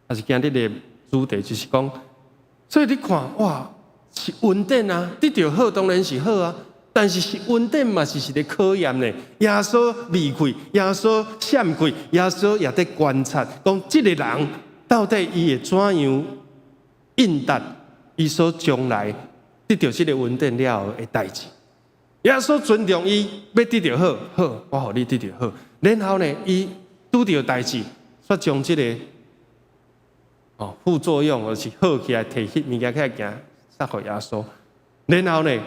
也是今日的主題，就是講，所以你看，哇，是恩典啊，得著好當然是好啊。但是是恩典嘛是一個考驗呢。耶穌離開，耶穌閃開，耶穌也佇觀察，講這個人到底伊會怎樣應答伊所將來得著這個恩典了後的代誌。耶穌尊重伊，欲得著好，好，我予你得著好。然後呢，伊拄著代誌，煞將這個副作用，就是好起來，提彼物件起來行，送予耶穌。然後呢，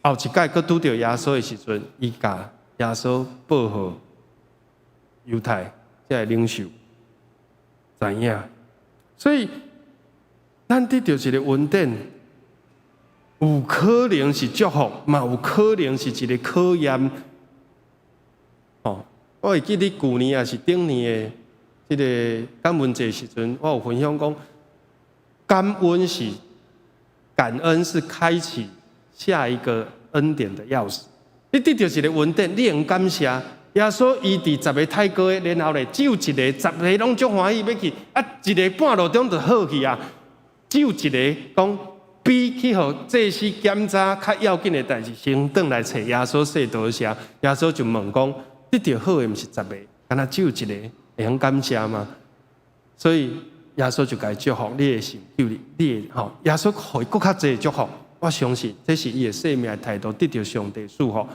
後一擺閣拄著耶穌的時陣，伊共耶穌報予猶太這个領袖知影。所以，咱得著一個恩典，有可能是祝福，嘛有可能是一個考驗。哦，我會記得舊年抑是頂年的這个感恩節時陣，我有分享講，感恩是開啟下一個恩典的鑰匙。你得著一个恩典，你會感謝耶穌。醫治十个大哥的，然後咧只有一个，十个攏足歡喜欲去，啊，一个半路中就好去啊。只有一个講，比去予祭司檢查較要緊的代誌，先轉來揣耶穌說多謝。耶穌就問講：得著好的毋是十个，敢若只有一个會曉感謝嗎？所以耶穌就共伊祝福，你的信救你，你的吼，耶穌予伊閣較濟祝福。我相信這是伊的生命的態度，得著上帝賜福。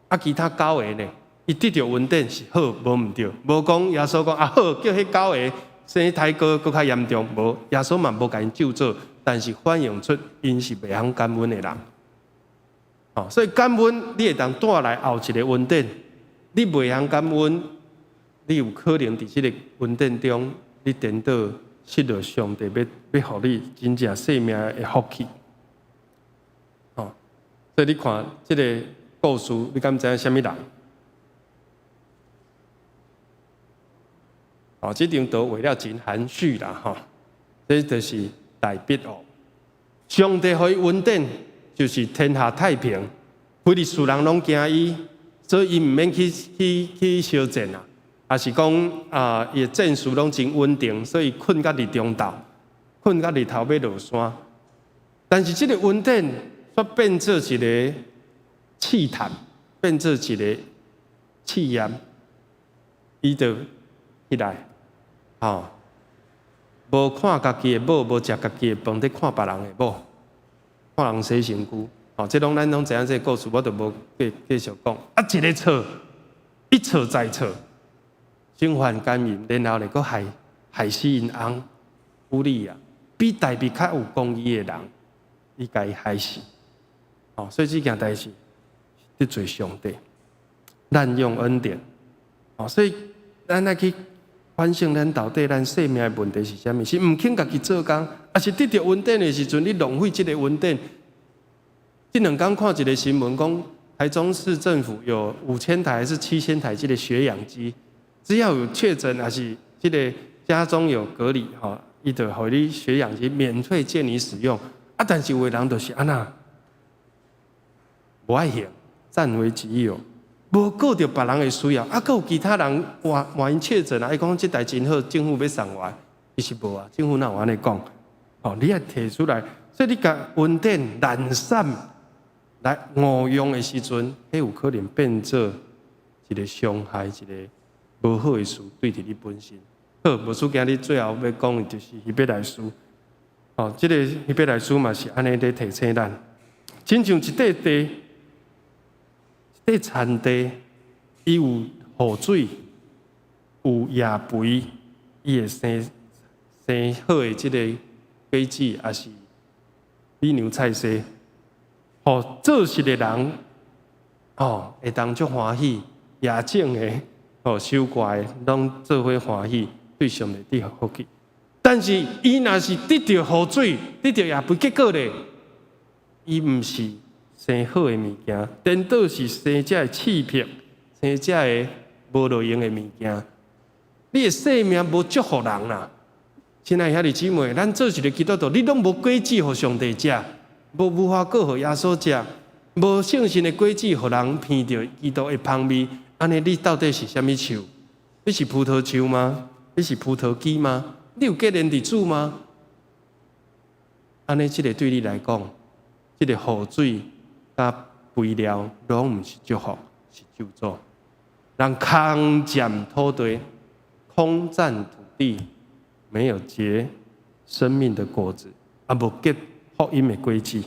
啊，其他九個呢？伊得著恩典是好，無毋對，無講耶穌講啊好，叫彼九个生大哥閣較嚴重，無耶穌嘛無共𪜶咒詛，但是反映出𪜶是袂曉感恩的人。哦，所以感恩你會當帶來後一个恩典，你袂曉感恩，你有可能佇這个恩典中，你顛倒失落上帝欲予你真正生命的福氣。哦，所以你看這个故事，你敢知影啥物人？哦，這張圖畫了真含蓄啦，吼，這就是大衛王。上帝予伊恩典，就是天下太平，非利士人攏驚伊，所以伊毋免去相戰啊。抑是講啊，伊的戰事攏真穩定，所以睏甲日中晝，睏甲日頭欲落山。但是這个恩典煞變做一个試探，變做一个試驗，伊就起來，吼，無看家己的某，無食家己的飯，佇看別人的某，看人洗身軀，吼，這攏咱攏知影這个故事，我就無繼續講。啊，一个錯，一錯再錯，身犯姦淫，然後咧，閣害死𪜶翁烏利亞，比大衛較有公義的人，伊共伊害死。哦，所以這件代誌得罪上帝，濫用恩典。哦，所以咱愛去反省咱到底咱生命的問題是啥物？是毋肯家己做工，抑是得著恩典的時陣，你浪費這个恩典？這兩工看一个新聞，講台中市政府有5000台還是7000台這个血氧機，只要有確診抑是這个家中有隔離，吼，伊就予你血氧機免費借你使用。啊，但是有的人就是按呢，無愛還，佔為己有，無顧著別人的需要，啊，閣有其他人換𪜶確診啊，伊講這台真好，政府欲送我，其實無啊，政府哪有按呢講？哦，你愛提出來，所以你共恩典濫散來誤用的時陣，彼有可能變做一个傷害，一个無好的事對佇你本身。好，牧師今日最後欲講的就是希伯來書。哦，這个希伯來書嘛是按呢咧提醒咱，親像一塊地，一塊田地，伊有雨水，有野肥，伊會生好的這个果子，抑是米娘菜薒。予做實的人，哦，會當足歡喜，也種的，哦，收割的，攏做伙歡喜，對上帝得福氣。但是，伊若是得著雨水，得著野肥，結果咧，伊毋是生好的物件，顛倒是生這个刺柏，生這个無路用的物件。你的生命無祝福人啦。親愛兄弟姊妹，咱做一个基督徒，你攏無果子予上帝食，無無花果予耶穌食，無聖神的果子予人聞著基督的芳味，按呢你到底是啥物樹？你是葡萄樹嗎？你是葡萄枝嗎？你有結連佇主嗎？按呢，這个對你來講，這个雨水佮肥料攏毋是祝福，是咒詛。人空佔土地，空佔土地，沒有結生命的果子，也無結福音的果子。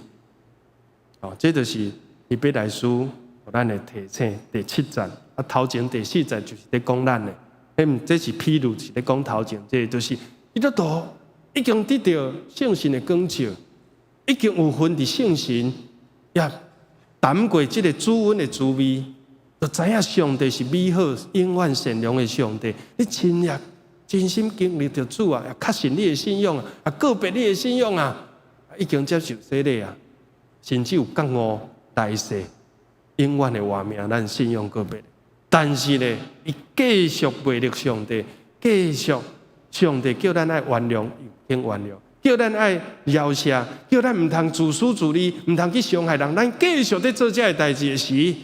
哦，這就是希伯來書予咱的提醒第七節。啊，頭前第四節就是咧講咱的，彼毋這是譬喻，是咧講頭前，這個就是基督徒已經得著聖神的光照，已經有份佇聖神，也談過這个主恩的滋味，就知影上帝是美好、永遠善良的上帝。你親歷、真心經歷著主啊，也確信你的信仰啊，也告別你的信仰啊，已經接受洗禮啊，甚至有覺悟來世永遠的活命，咱信仰告別。但是呢，伊繼續背逆上帝，繼續上帝叫咱愛原諒，伊肯原諒；叫咱愛饒赦，叫咱毋通自私自利，毋通去傷害人。咱繼續佇做這个代誌的時，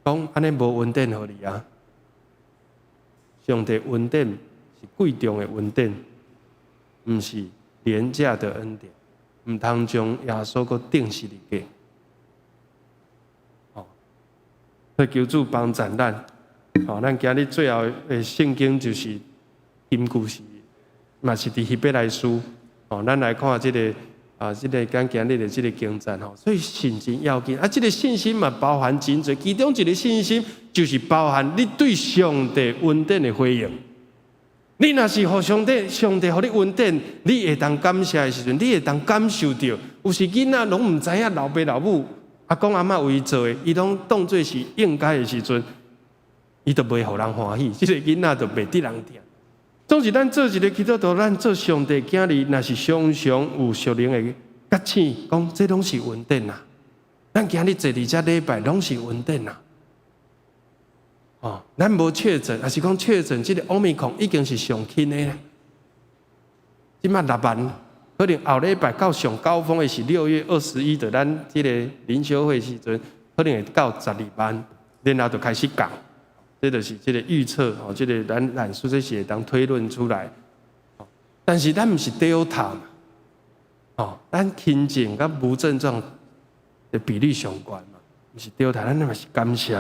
講按呢無恩典予你啊！上帝恩典是貴重的恩典，毋是廉價的恩典，毋通將耶穌閣釘十字架。哦，所以求主幫助咱。哦，咱今日最後的聖經就是金句是，嘛是佇希伯來書。哦，咱來看這个啊，這个講今日的這个經節吼，所以信真要緊。啊，這个信心嘛包含真濟，其中一个信心就是包含你對上帝恩典的回應。你若是予上帝，上帝予你恩典，你會當感謝的時陣，你會當感受著。有時囡仔攏毋知影老爸老母、阿公阿嬤為伊做的，伊攏當做是應該的時陣，伊就袂予人歡喜。這个囡仔就袂得人疼。總是咱做一个基督徒，咱做上帝囝兒，若是常常有屬靈的覺醒，講這攏是恩典啊！咱今日坐佇遮禮拜，攏是恩典啊！哦，咱無確診，抑是講確診，這个 Omicron 已經是上輕的啦。這馬6萬，可能後禮拜到上高峰的是6月21，就咱這个靈修會時陣，可能會到12萬，然後就開始降。這就是這个預測哦，這个咱咱說這是會當推論出來。但是咱毋是 Delta 嘛，哦，咱輕症佮無症狀的比例上懸嘛，毋是 Delta，咱嘛是感謝。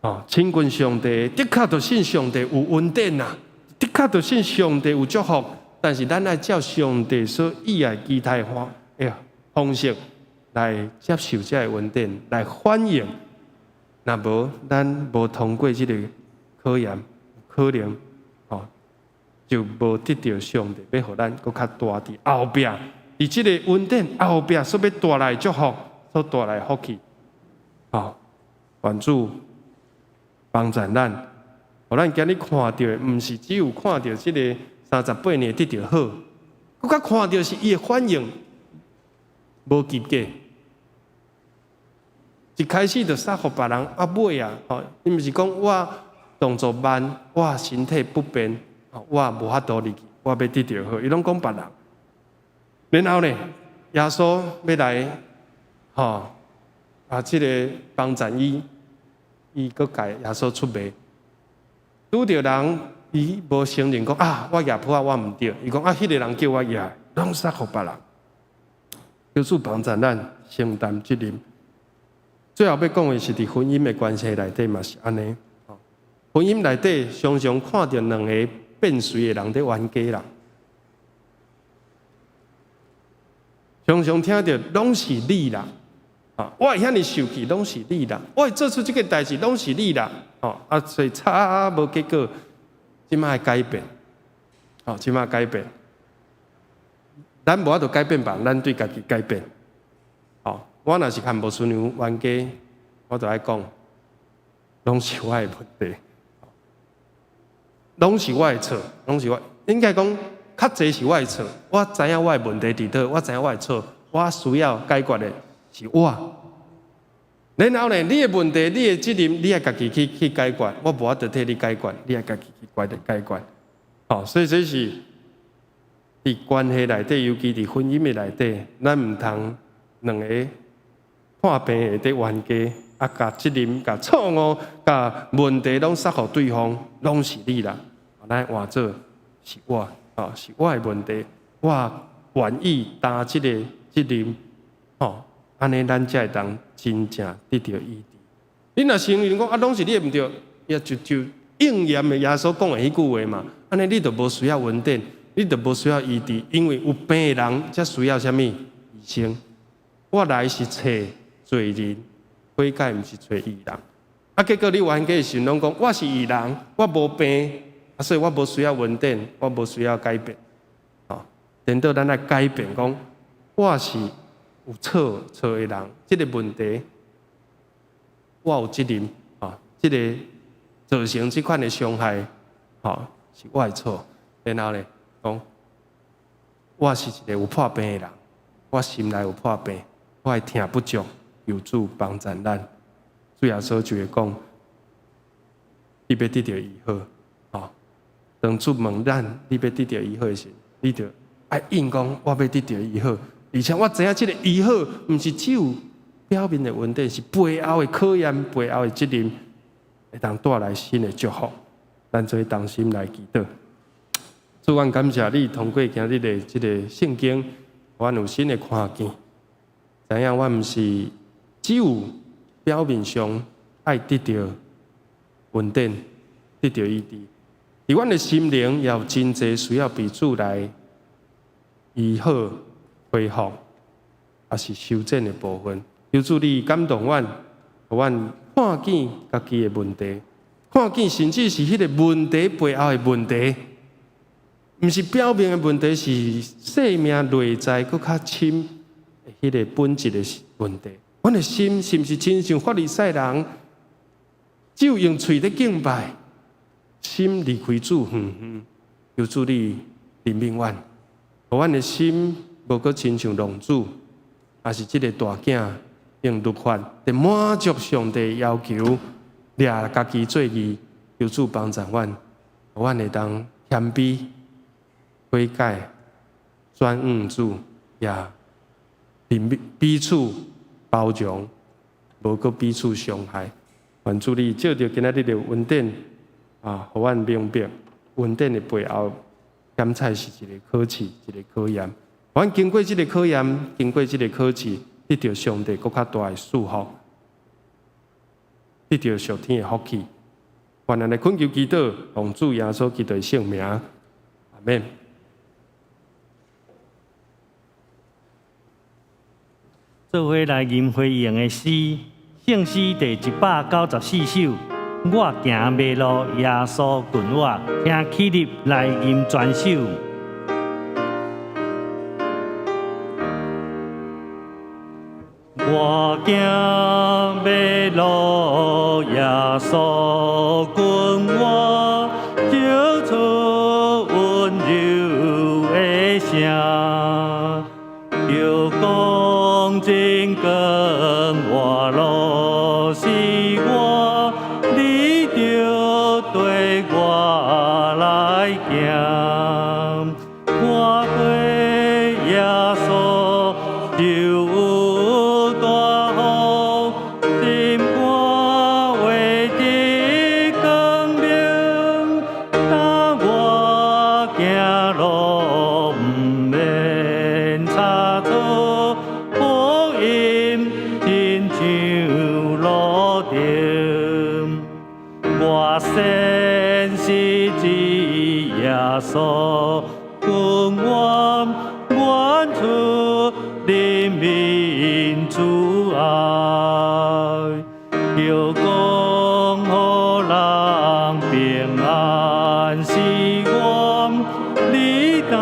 哦，親近上帝，的確就信上帝有恩典呐，的確就信上帝有祝福。但是咱愛照上帝所喜愛期待的方式來接受這个恩典，來反應。若無，咱無通過這个考驗，可能哦就無得著上帝欲予咱閣較大佇後壁，佇這个恩典後壁所欲帶來祝福，所帶來福氣，哦，願主幫助咱，予咱今日看著的，毋是只有看著這个38年得著好，閣較看著是伊的反應無及格。一開始就撒予別人，啊尾啊，吼，伊毋是講我動作慢，我身體不便，我無法度入去，我欲得著好，伊攏講別人。然後呢，耶穌欲來，吼，啊，這个幫贊伊，伊閣共耶穌出賣，拄著人，伊無承認講啊，我舉箒仔我毋對，伊講啊，彼个人叫我舉，攏撒予別人。求主幫助咱承擔責任。最後欲講的是，佇婚姻的關係內底嘛是按呢。婚姻內底常常看著兩个變隨的人佇冤家啦，常常聽著攏是你啦，啊，我會遐爾受氣攏是你啦，我會做出這个代誌攏是你啦，哦，啊，所以吵無結果，這馬愛改變，哦，這馬改變，咱無法度改變別人，咱對家己改變。我若是共牧師娘冤家，我就愛講，攏是我的問題，攏是我的錯，攏是我應該講較濟是我的錯。我知影我的問題佇佗，我知影我的錯，我需要解決的是我。然後呢，你的問題、你的責任，你愛家己去解決，我無法度替你解決，你愛家己去解決。哦，所以這是佇關係內底，尤其佇婚姻的內底，咱毋通兩个破病的佇冤家，啊，共責任、共錯誤、共問題攏撒予對方，攏是你啦。咱換做是我，哦，是我的問題，我願意擔這个責責任，吼，按呢咱才會當真正得著醫治。你若承認講啊，攏是你的毋對，也就應驗的耶穌講的彼句話嘛。按呢你就無需要恩典，你就無需要醫治，因為有病的人才需要啥物醫生。我來是揣罪人悔改，毋是揣義人。啊，結果你冤家的時陣攏講我是義人，我無病，啊，所以我無需要恩典，我無需要改變。吼，顛倒咱來改變，講我是有錯錯的人，這個問題我有責任，啊，這個造成這款的傷害，吼，是我的錯。然後咧，講我是一個有破病的人，我心內有破病，我的疼不足，求主幫助咱。主耶穌就會講，你欲得著醫好，吼。當主問咱你欲得著醫好的時，你就愛應講我欲得著醫好，而且我知影這個醫好，毋是只有表面的恩典，是背後的考驗、背後的責任，會當帶來新的祝福。咱做同心來祈禱。主，阮感謝你通過今日的這個聖經，阮有新的看見，知影阮毋是只有表面上愛得著恩典、得著醫治，佇阮的心靈也有真濟需要被主來醫好、恢復，抑是修剪的部分。求主你感動阮，予阮看見家己的問題，看見甚至是彼個問題背後的問題，毋是表面的問題，是生命內在閣較深的彼個本質的問題。阮的心是毋是親像法利賽人，只有用喙咧敬拜，心離開主遠遠。求主你憐憫阮，予阮的心無閣親像浪子，抑是這個大囝用律法來滿足上帝要求，掠家己做義。求主幫助阮，予阮會當謙卑悔改，轉向主，也憐憫彼此包容，無閣彼此傷害。願主你借著今仔日的恩典啊，予阮明白恩典的背後，檢採是一個考試，一個考驗。阮經過這個考驗，經過這個考試，得著上帝閣較大的祝福，得著屬天的福氣。願咱來懇求祈禱，奉主耶穌基督的聖名，阿們。做伙來吟回應的詩，聖詩第194首。我行迷路，耶穌近我，請起立來吟全首。我行迷路，耶穌近我，照出溫柔的聲，就講真光，活路是我，你著綴我來行，我對耶穌就有大福，心肝活得光明，當我行路毋免差錯，福音親像路燈，我相信主耶穌近我，願出人民主愛，求講予人平安是我，你擔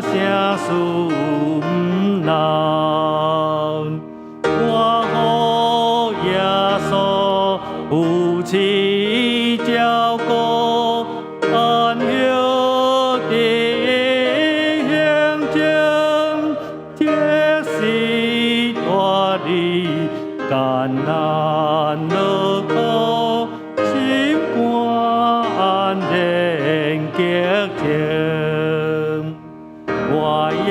啥事毋難，我予耶穌扶持照顧，安歇佇行程，即使帶你艱難勞苦，心肝安然潔淨。我也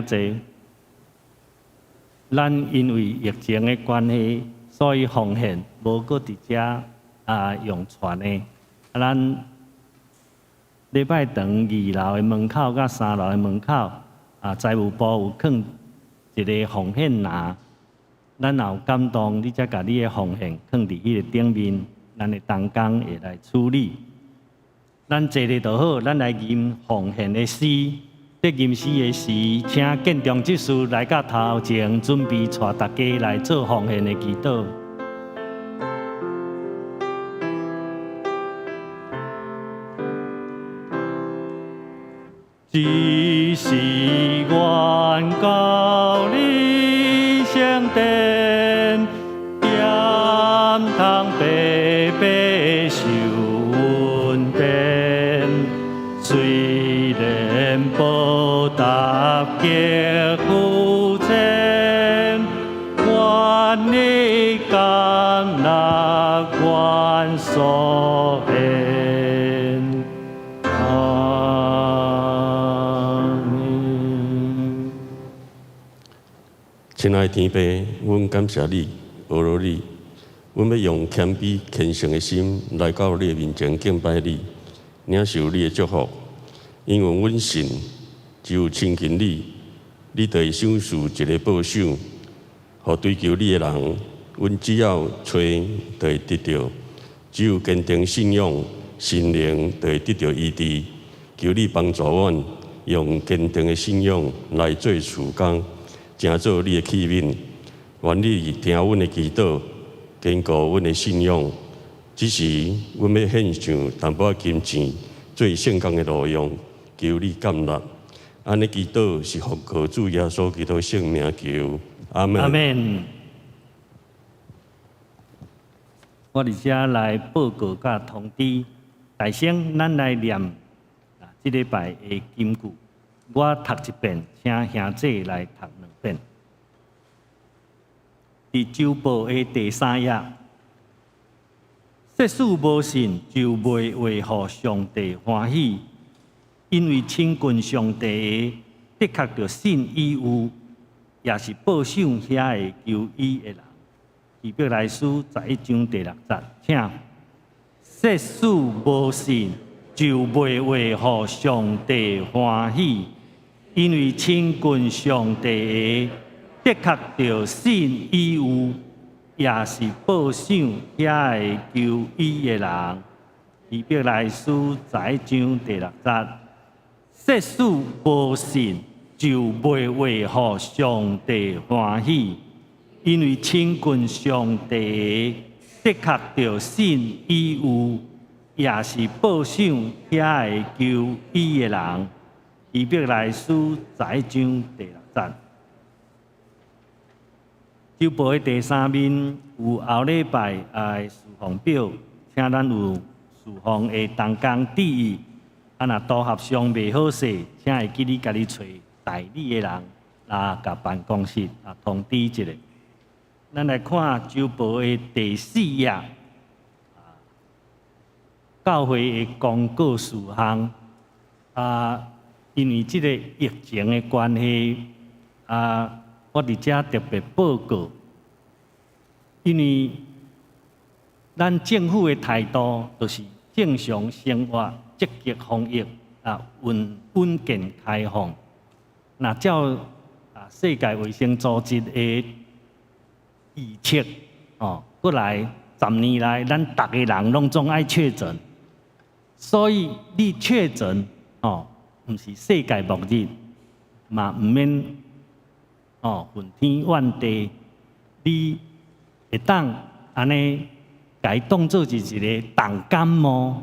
請坐。咱因為疫情的關係，所以奉獻無閣佇遮啊用傳的。啊，咱禮拜堂二樓的門口佮三樓的門口啊，財務部有囥一个奉獻籃。咱若有感動，你才共你的奉獻囥佇彼个頂面，咱的同工會來處理。咱坐咧就好，咱來吟奉獻的詩。佇吟詩的時，請建中執事來到頭前，準備帶大家來做奉獻的祈禱。只是願到你聖殿，點通白白受恩典，雖然報答極膚淺，願你甘納阮所獻。阿們。親愛的天父，阮感謝你，阿羅你，阮欲用謙卑虔誠的心來到你的面前敬拜你，領受你的祝福。因為阮信，只有親近你，你就會賞賜一個報賞，予追求你的人。阮只要揣，就會得著；只有堅定信仰，心靈就會得著醫治。求你幫助阮，用堅定的信仰來做事工，成做你的器皿。願你聽阮的祈禱，堅固阮的信仰。這時，阮欲獻上淡薄仔金錢，做聖工的路用，求你接納。按呢祈禱是奉靠主耶穌基督聖名求，阿們。阿們。我佇遮來報告佮通知，大聲咱來念啊，這禮拜的金句，我讀一遍，請兄姊來讀兩遍。佇週報的第三頁，設使無信就袂會予上帝歡喜，因為親近上帝的，的確著信伊有，也是報賞遐个求伊的人。希伯來書11章第6節，請。設使無信就袂會予上帝歡喜，因為親近上帝的，的確著信伊有，也是報賞遐个求伊的人。希伯來書11章第6節，設使無信就袂會予上帝歡喜，因為親近上帝的，的確著信伊有，也是報賞遐个求伊的人。希伯來書11章第6節。週報的第三面有後禮拜的事奉表，請咱有事奉的同工注意。啊，若組合上袂好勢，請會記你家己揣代理的人，來共辦公室啊通知一下。咱來看週報的第四頁，教會的公告事項。啊，因為這個疫情的關係，啊，我佇遮特別報告，因為咱政府的態度就是正常生活、積極防疫、啊穩穩健開放。若照啊世界衛生組織的預測，哦，過來10年內，咱逐个人攏總愛確診。所以你確診，哦，毋是世界末日，嘛毋免哦恨天怨地，你會當按呢，共伊當做是一个重感冒。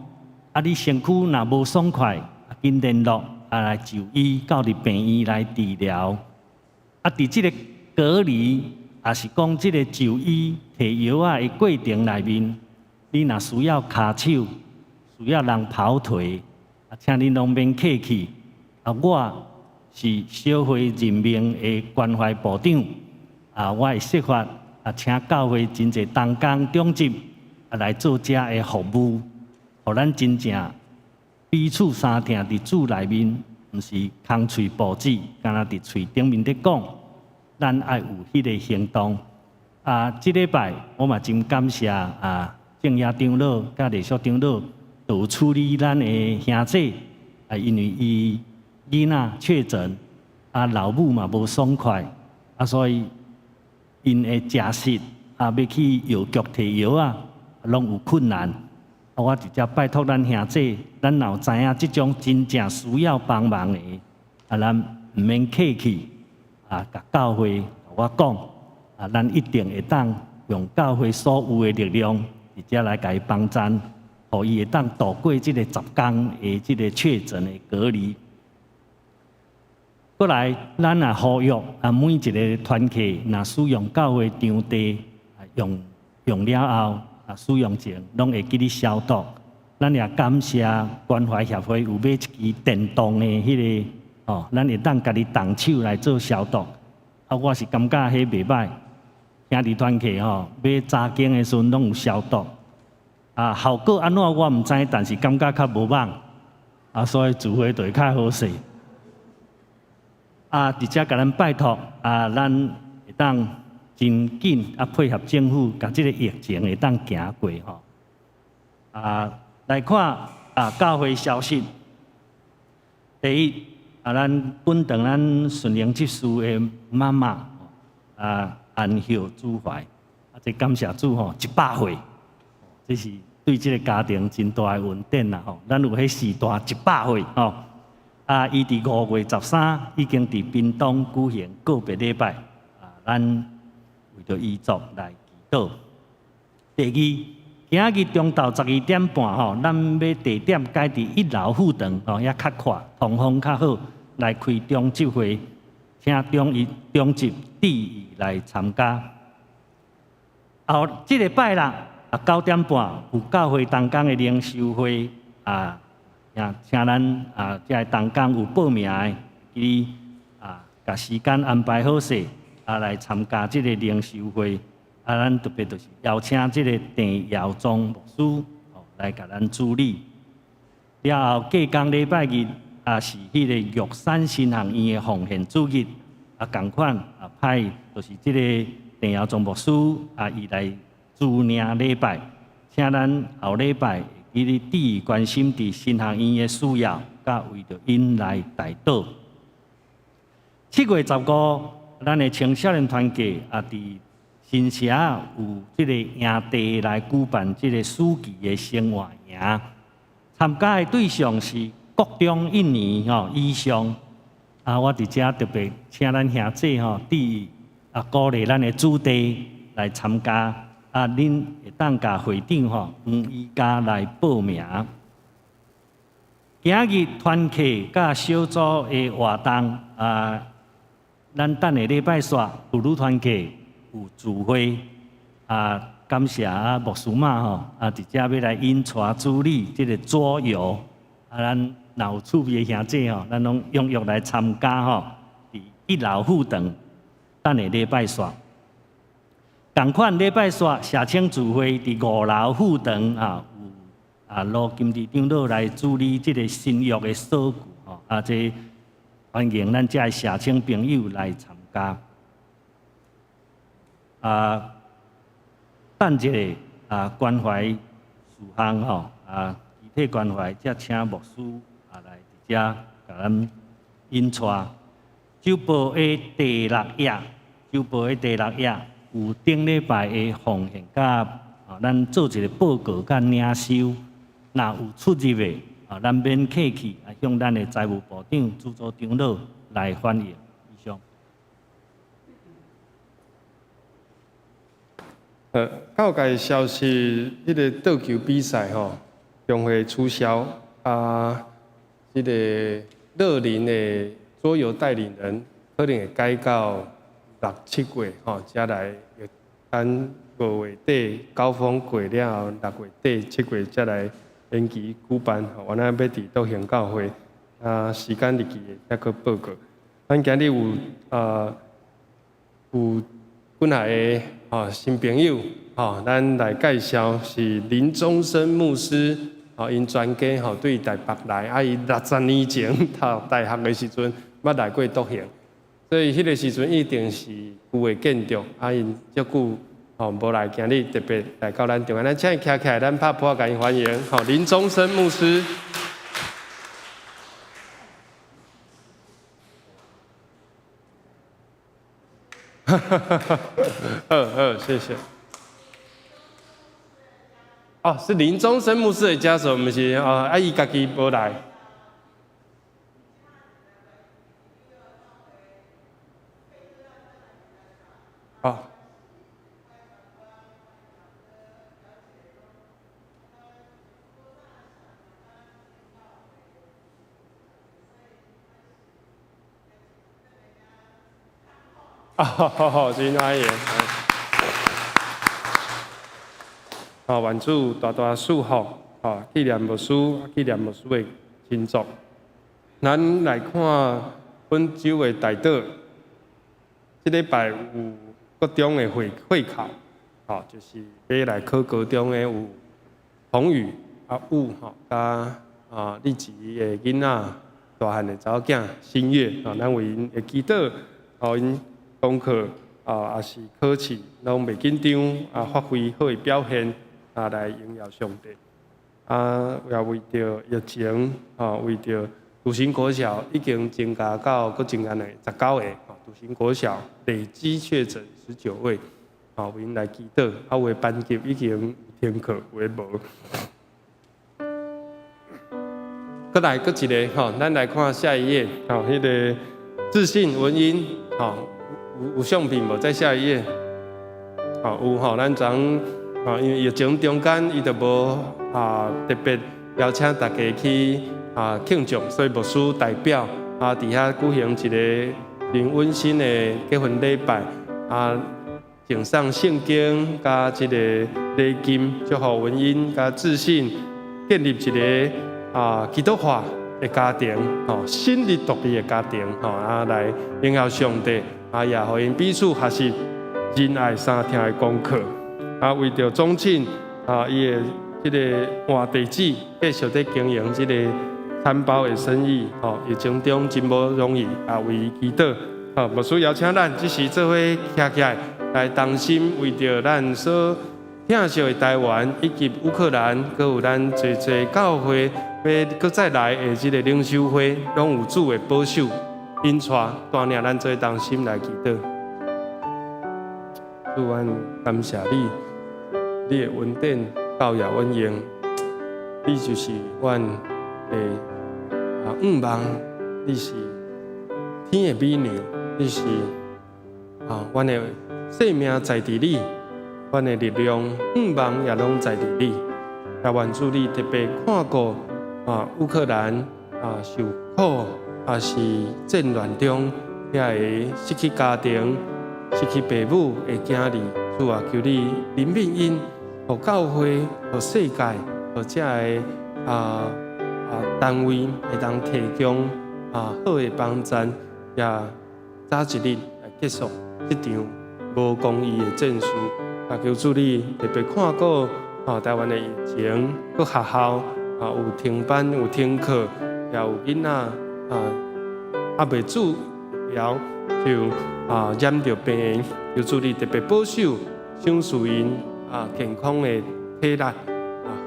啊，你身軀若無爽快，緊聯絡啊來就醫，到佇病院來治療。啊，佇這个隔離，抑是講這个就醫提藥仔的過程內面，你若需要跤手，需要人跑腿，啊，請恁攏免客氣。啊，我是小會任命的關懷部長，啊，我會設法啊，請教會真濟同工長執啊來做這个服務，予咱真正彼此相疼佇主內面，毋是空喙布子，敢若佇喙頂面咧講，咱愛有彼个行動。啊，這禮拜我嘛真感謝啊，正野長老佮麗淑長老都有處理咱的兄姊，啊，因為伊囡仔確診，啊，老母嘛無爽快，啊，所以𪜶的食食啊，欲去藥局提藥啊，攏有困難。啊，我直接拜託咱兄姊，咱若有知影這種真正需要幫忙的，啊，咱毋免客氣，啊，共教會共我講，啊，咱一定會當用教會所有的力量，直接來共伊幫贊，予伊會當度過這个10工的這个確診的隔離。過來，咱也呼籲啊，每一个團契若使用教會場地，用用了後啊，使用前攏會記得消毒。咱也感謝關懷協會有買一支電動的彼个哦，咱會當家己動手來做消毒。啊，我是感覺彼袂䆀，兄弟團契吼買查經的時陣攏有消毒。啊，效果按怎我毋知，但是感覺較無蠓。啊，所以聚會就會較好勢。啊，佇遮共咱拜託啊，咱會當真緊啊配合政府，共這个疫情會當行過吼。啊，來看啊，教會消息。第一，啊，咱本堂咱順靈執事的媽媽啊，安孝主懷，啊，這感謝主吼，100歲，這是對這个家庭真大的恩典啦吼。咱有彼時代100歲吼。啊，伊佇5月13已經佇屏東舉行告別禮拜，啊，咱為著遺族來祈禱。第二，今日中晝12點半吼，咱欲地點改佇一樓副堂吼，遐較闊，通風較好，來開長執會，請長一長執致意來參加。後這个拜六啊9點半有教會同工的靈修會啊。請咱啊，這个同工有報名的，伊啊，共時間安排好勢，啊來參加這个靈修會。啊，咱特別就是邀請這个鄭耀宗牧師哦來共咱主禮。了後隔工禮拜日啊是彼个玉山神學院的奉獻主日，啊仝款啊派就是這个鄭耀宗牧師啊，伊來主領禮拜，請咱後禮拜。伊咧注意關心佇神學院的需要，佮為著𪜶來代禱。7月15，咱的青少年團契啊，佇新社有這个營地來舉辦這个暑期的生活營，參加的對象是國中一年吼以上。啊，我佇遮特別請咱兄姊吼，注意啊，鼓勵咱的子弟來參加。啊，恁會當共會長吼黃宜家來報名。今日團契佮小組的活動啊，咱等下禮拜四婦女團契有聚會啊，感謝啊牧師媽吼啊，佇遮欲來引帶主禮這个桌遊啊，咱若有趣味的兄姊吼，咱攏踴躍來參加吼，佇一樓副堂等下禮拜四。仝款禮拜四社青聚會佇五樓副堂啊，有啊盧金弟長老來主理這个新約的數據吼，啊這歡迎咱遮的社青朋友來參加。啊，等一下啊關懷事項吼啊，具體關懷才請牧師啊來佇遮共咱引帶。週報的第六頁，週報的第六頁。有頂禮拜的奉獻，佮啊，咱做一个報告佮領收。若有出入的，啊，咱免客氣，啊，向咱的財務部長朱組長老來反映。以上。教界消息，彼个桌球比賽吼，將會取消。啊，這个樂齡的桌遊帶領人可能會改到六七月吼，才來。等5月底高峰過了後，6月底7月才來延期舉辦。吼，原來欲佇道興教會，啊，時間日期會再閣報告。咱今日有啊，有幾若个吼新朋友吼，咱來介紹是林宗生牧師。吼，𪜶全家吼對台北來，啊，伊60年前讀大學的時陣，捌來過獨行，所以彼个時陣一定是舊的建築，啊，𪜶足久吼無來，今日特別來到咱中間，咱請伊徛起來，咱拍噗仔共伊歡迎，吼，林宗生牧師。哈哈哈哈好好，謝謝。哦，是林宗生牧師的家屬，毋是哦，啊，伊家己無來。哦。哦，好好，真歡迎。哦，願主大大賜福，哦，紀念牧師，紀念牧師的親屬。咱來看本週的代禱，這禮拜有國中的會考，哦，就是欲來考高中的有彭宇、阿武吼，佮啊立吉的囡仔，大漢的查某囝新月，哦，咱為𪜶會祈禱，予𪜶功課啊，抑是考試攏袂緊張，啊，發揮好的表現，啊，來榮耀上帝。啊，也為著疫情，吼，為著篤行國小已經增加到閣增加的19個，吼，篤行國小累積確診19位，吼，為𪜶來祈禱。啊，有的班級已經停課，有的無。閣來閣一个，吼，咱來看下一頁，吼，彼个自信文音，吼。有相片無？再下一頁，吼有吼，咱昨吼，因為疫情中間，伊就無啊特別邀請大家去啊慶祝，所以牧師代表啊佇遐舉行一个真溫馨的結婚禮拜啊，贈送聖經佮這个禮金，祝福文音佮自信建立一个啊基督化的家庭，吼，新的獨立的家庭，吼啊來榮耀上帝。啊，也予𪜶彼此學習仁愛相疼的功課。啊，為著宗慶啊，伊的這个換地址，繼續咧經營這个餐包的生意，吼，疫情中真無容易，啊，為伊祈禱。好，牧師邀請咱這時做伙徛起來，來同心為著咱所疼惜的台灣以及烏克蘭，閣有咱濟濟教會欲閣再來的這个靈修會，攏有主的保守。引帶帶領咱做同心來祈禱。主，阮感謝你，你的恩典夠予阮用，你就是阮的啊向望，你是天的美娘，你是啊阮的生命在佇你，阮的力量向望也攏在佇你。也願主你特別看顧啊烏克蘭啊受苦。也是戰亂中，遐个失去家庭、失去爸母的囝兒，主啊，求你憐憫𪜶，予教會、予世界、予遮个單位會當提供啊好的幫助，也早一日來結束這場無公義的戰事。啊，求主你特別看顧啊台灣的疫情，閣學校啊有停班、有停課，也有囡仔。啊，猶未注疫苗就啊染著病，求主你特別保守，賞賜𪜶啊健康的體力，啊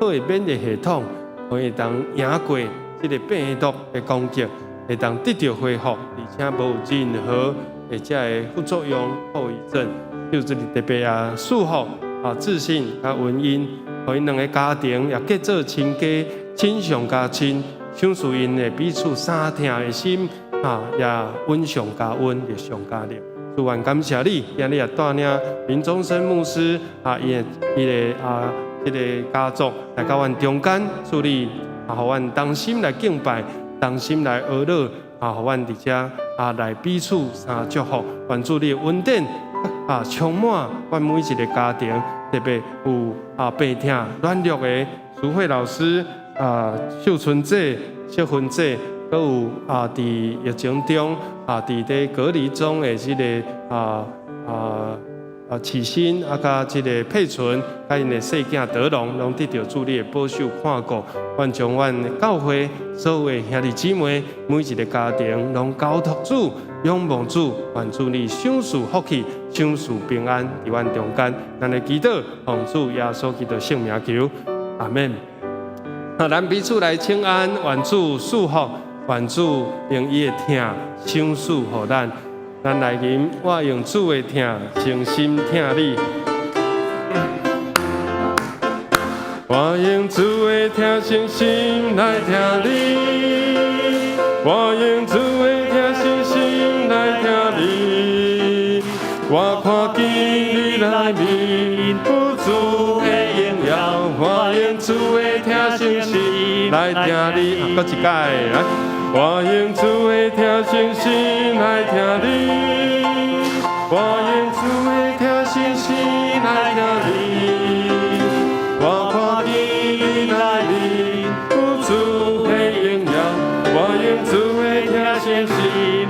好的免疫系統，予伊會當贏過這个病毒的攻擊，會當得著恢復，而且無任何的這个副作用、後遺症。求主你特別啊賜福啊自信佮文音，予𪜶兩个家庭也結做親家，親上加親。賞賜𪜶的彼此相疼的心，啊，也溫上加溫，力上加力。主，阮感謝你，今日也帶領林宗生牧師啊，伊的伊的啊，這个家族來到阮中間，主你啊，予阮同心來敬拜，同心來哀禱，啊，予阮佇遮啊來彼此相祝福。願主你的恩典啊，充滿阮每一个家庭，特別有啊病疼軟弱的淑慧老師。啊，秀春姐、秀芬姐，閣有啊，佇疫情中啊，佇咧隔離中的這个啊啊慈心啊，佮這个佩純，佮𪜶的細囝德龍，攏得著主你的保守看顧。願將阮教會所有的兄弟姊妹，每一个家庭，攏交託主，仰望主，願主你賞賜福氣，賞賜平安佇阮中間。咱來祈禱，奉主耶穌基督聖名求，阿門。啊，咱彼此來請安，願主賜福，願主用伊的疼賞賜予咱。咱來吟，我用主的疼，誠心疼你。我用主的疼，誠心來疼你。我用主的疼，誠心來疼你。我看見你內面有主的榮耀，我用主的疼，誠心來疼你。閣一擺來。我用主的疼，誠心來疼你。我用主的疼，誠心來疼你。我看見你內面有主的榮耀，我用主的疼，誠心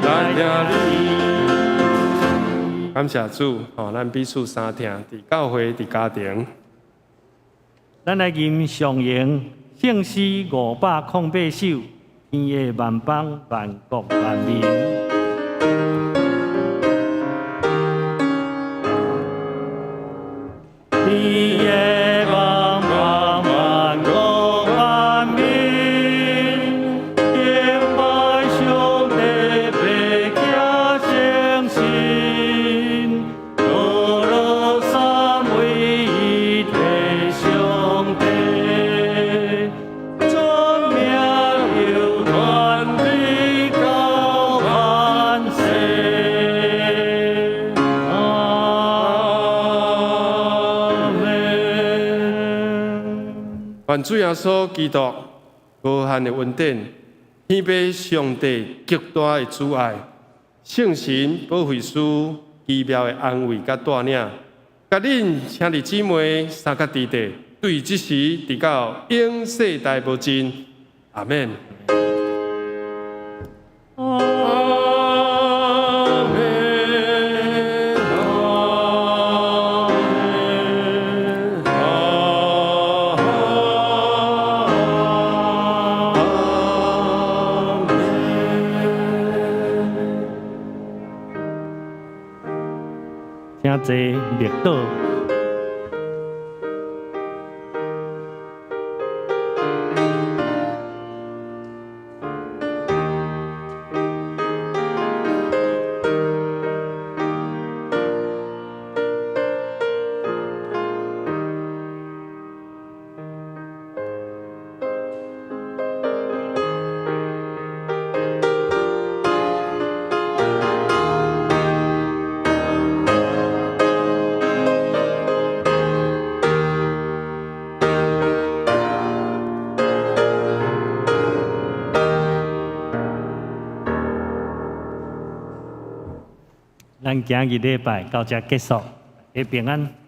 來疼你。感謝主，吼，咱彼此相疼，佇教會，佇家庭。咱來吟上詠聖詩508首，天下萬邦萬國萬民。天下萬邦萬國萬民，敬拜上帝，白行誠實，歌樂三位一體上帝，尊名流傳直到萬世。阿們。願主耶穌基督無限的恩典，天父上帝極大的慈愛，聖神保惠師奇妙的安慰佮帶領，佮恁兄弟姊妹相佮弟弟，對這時直到永世代無盡。阿們。阿們，阿們，阿們。請坐默禱。咱今日禮拜到這結束，大家平安。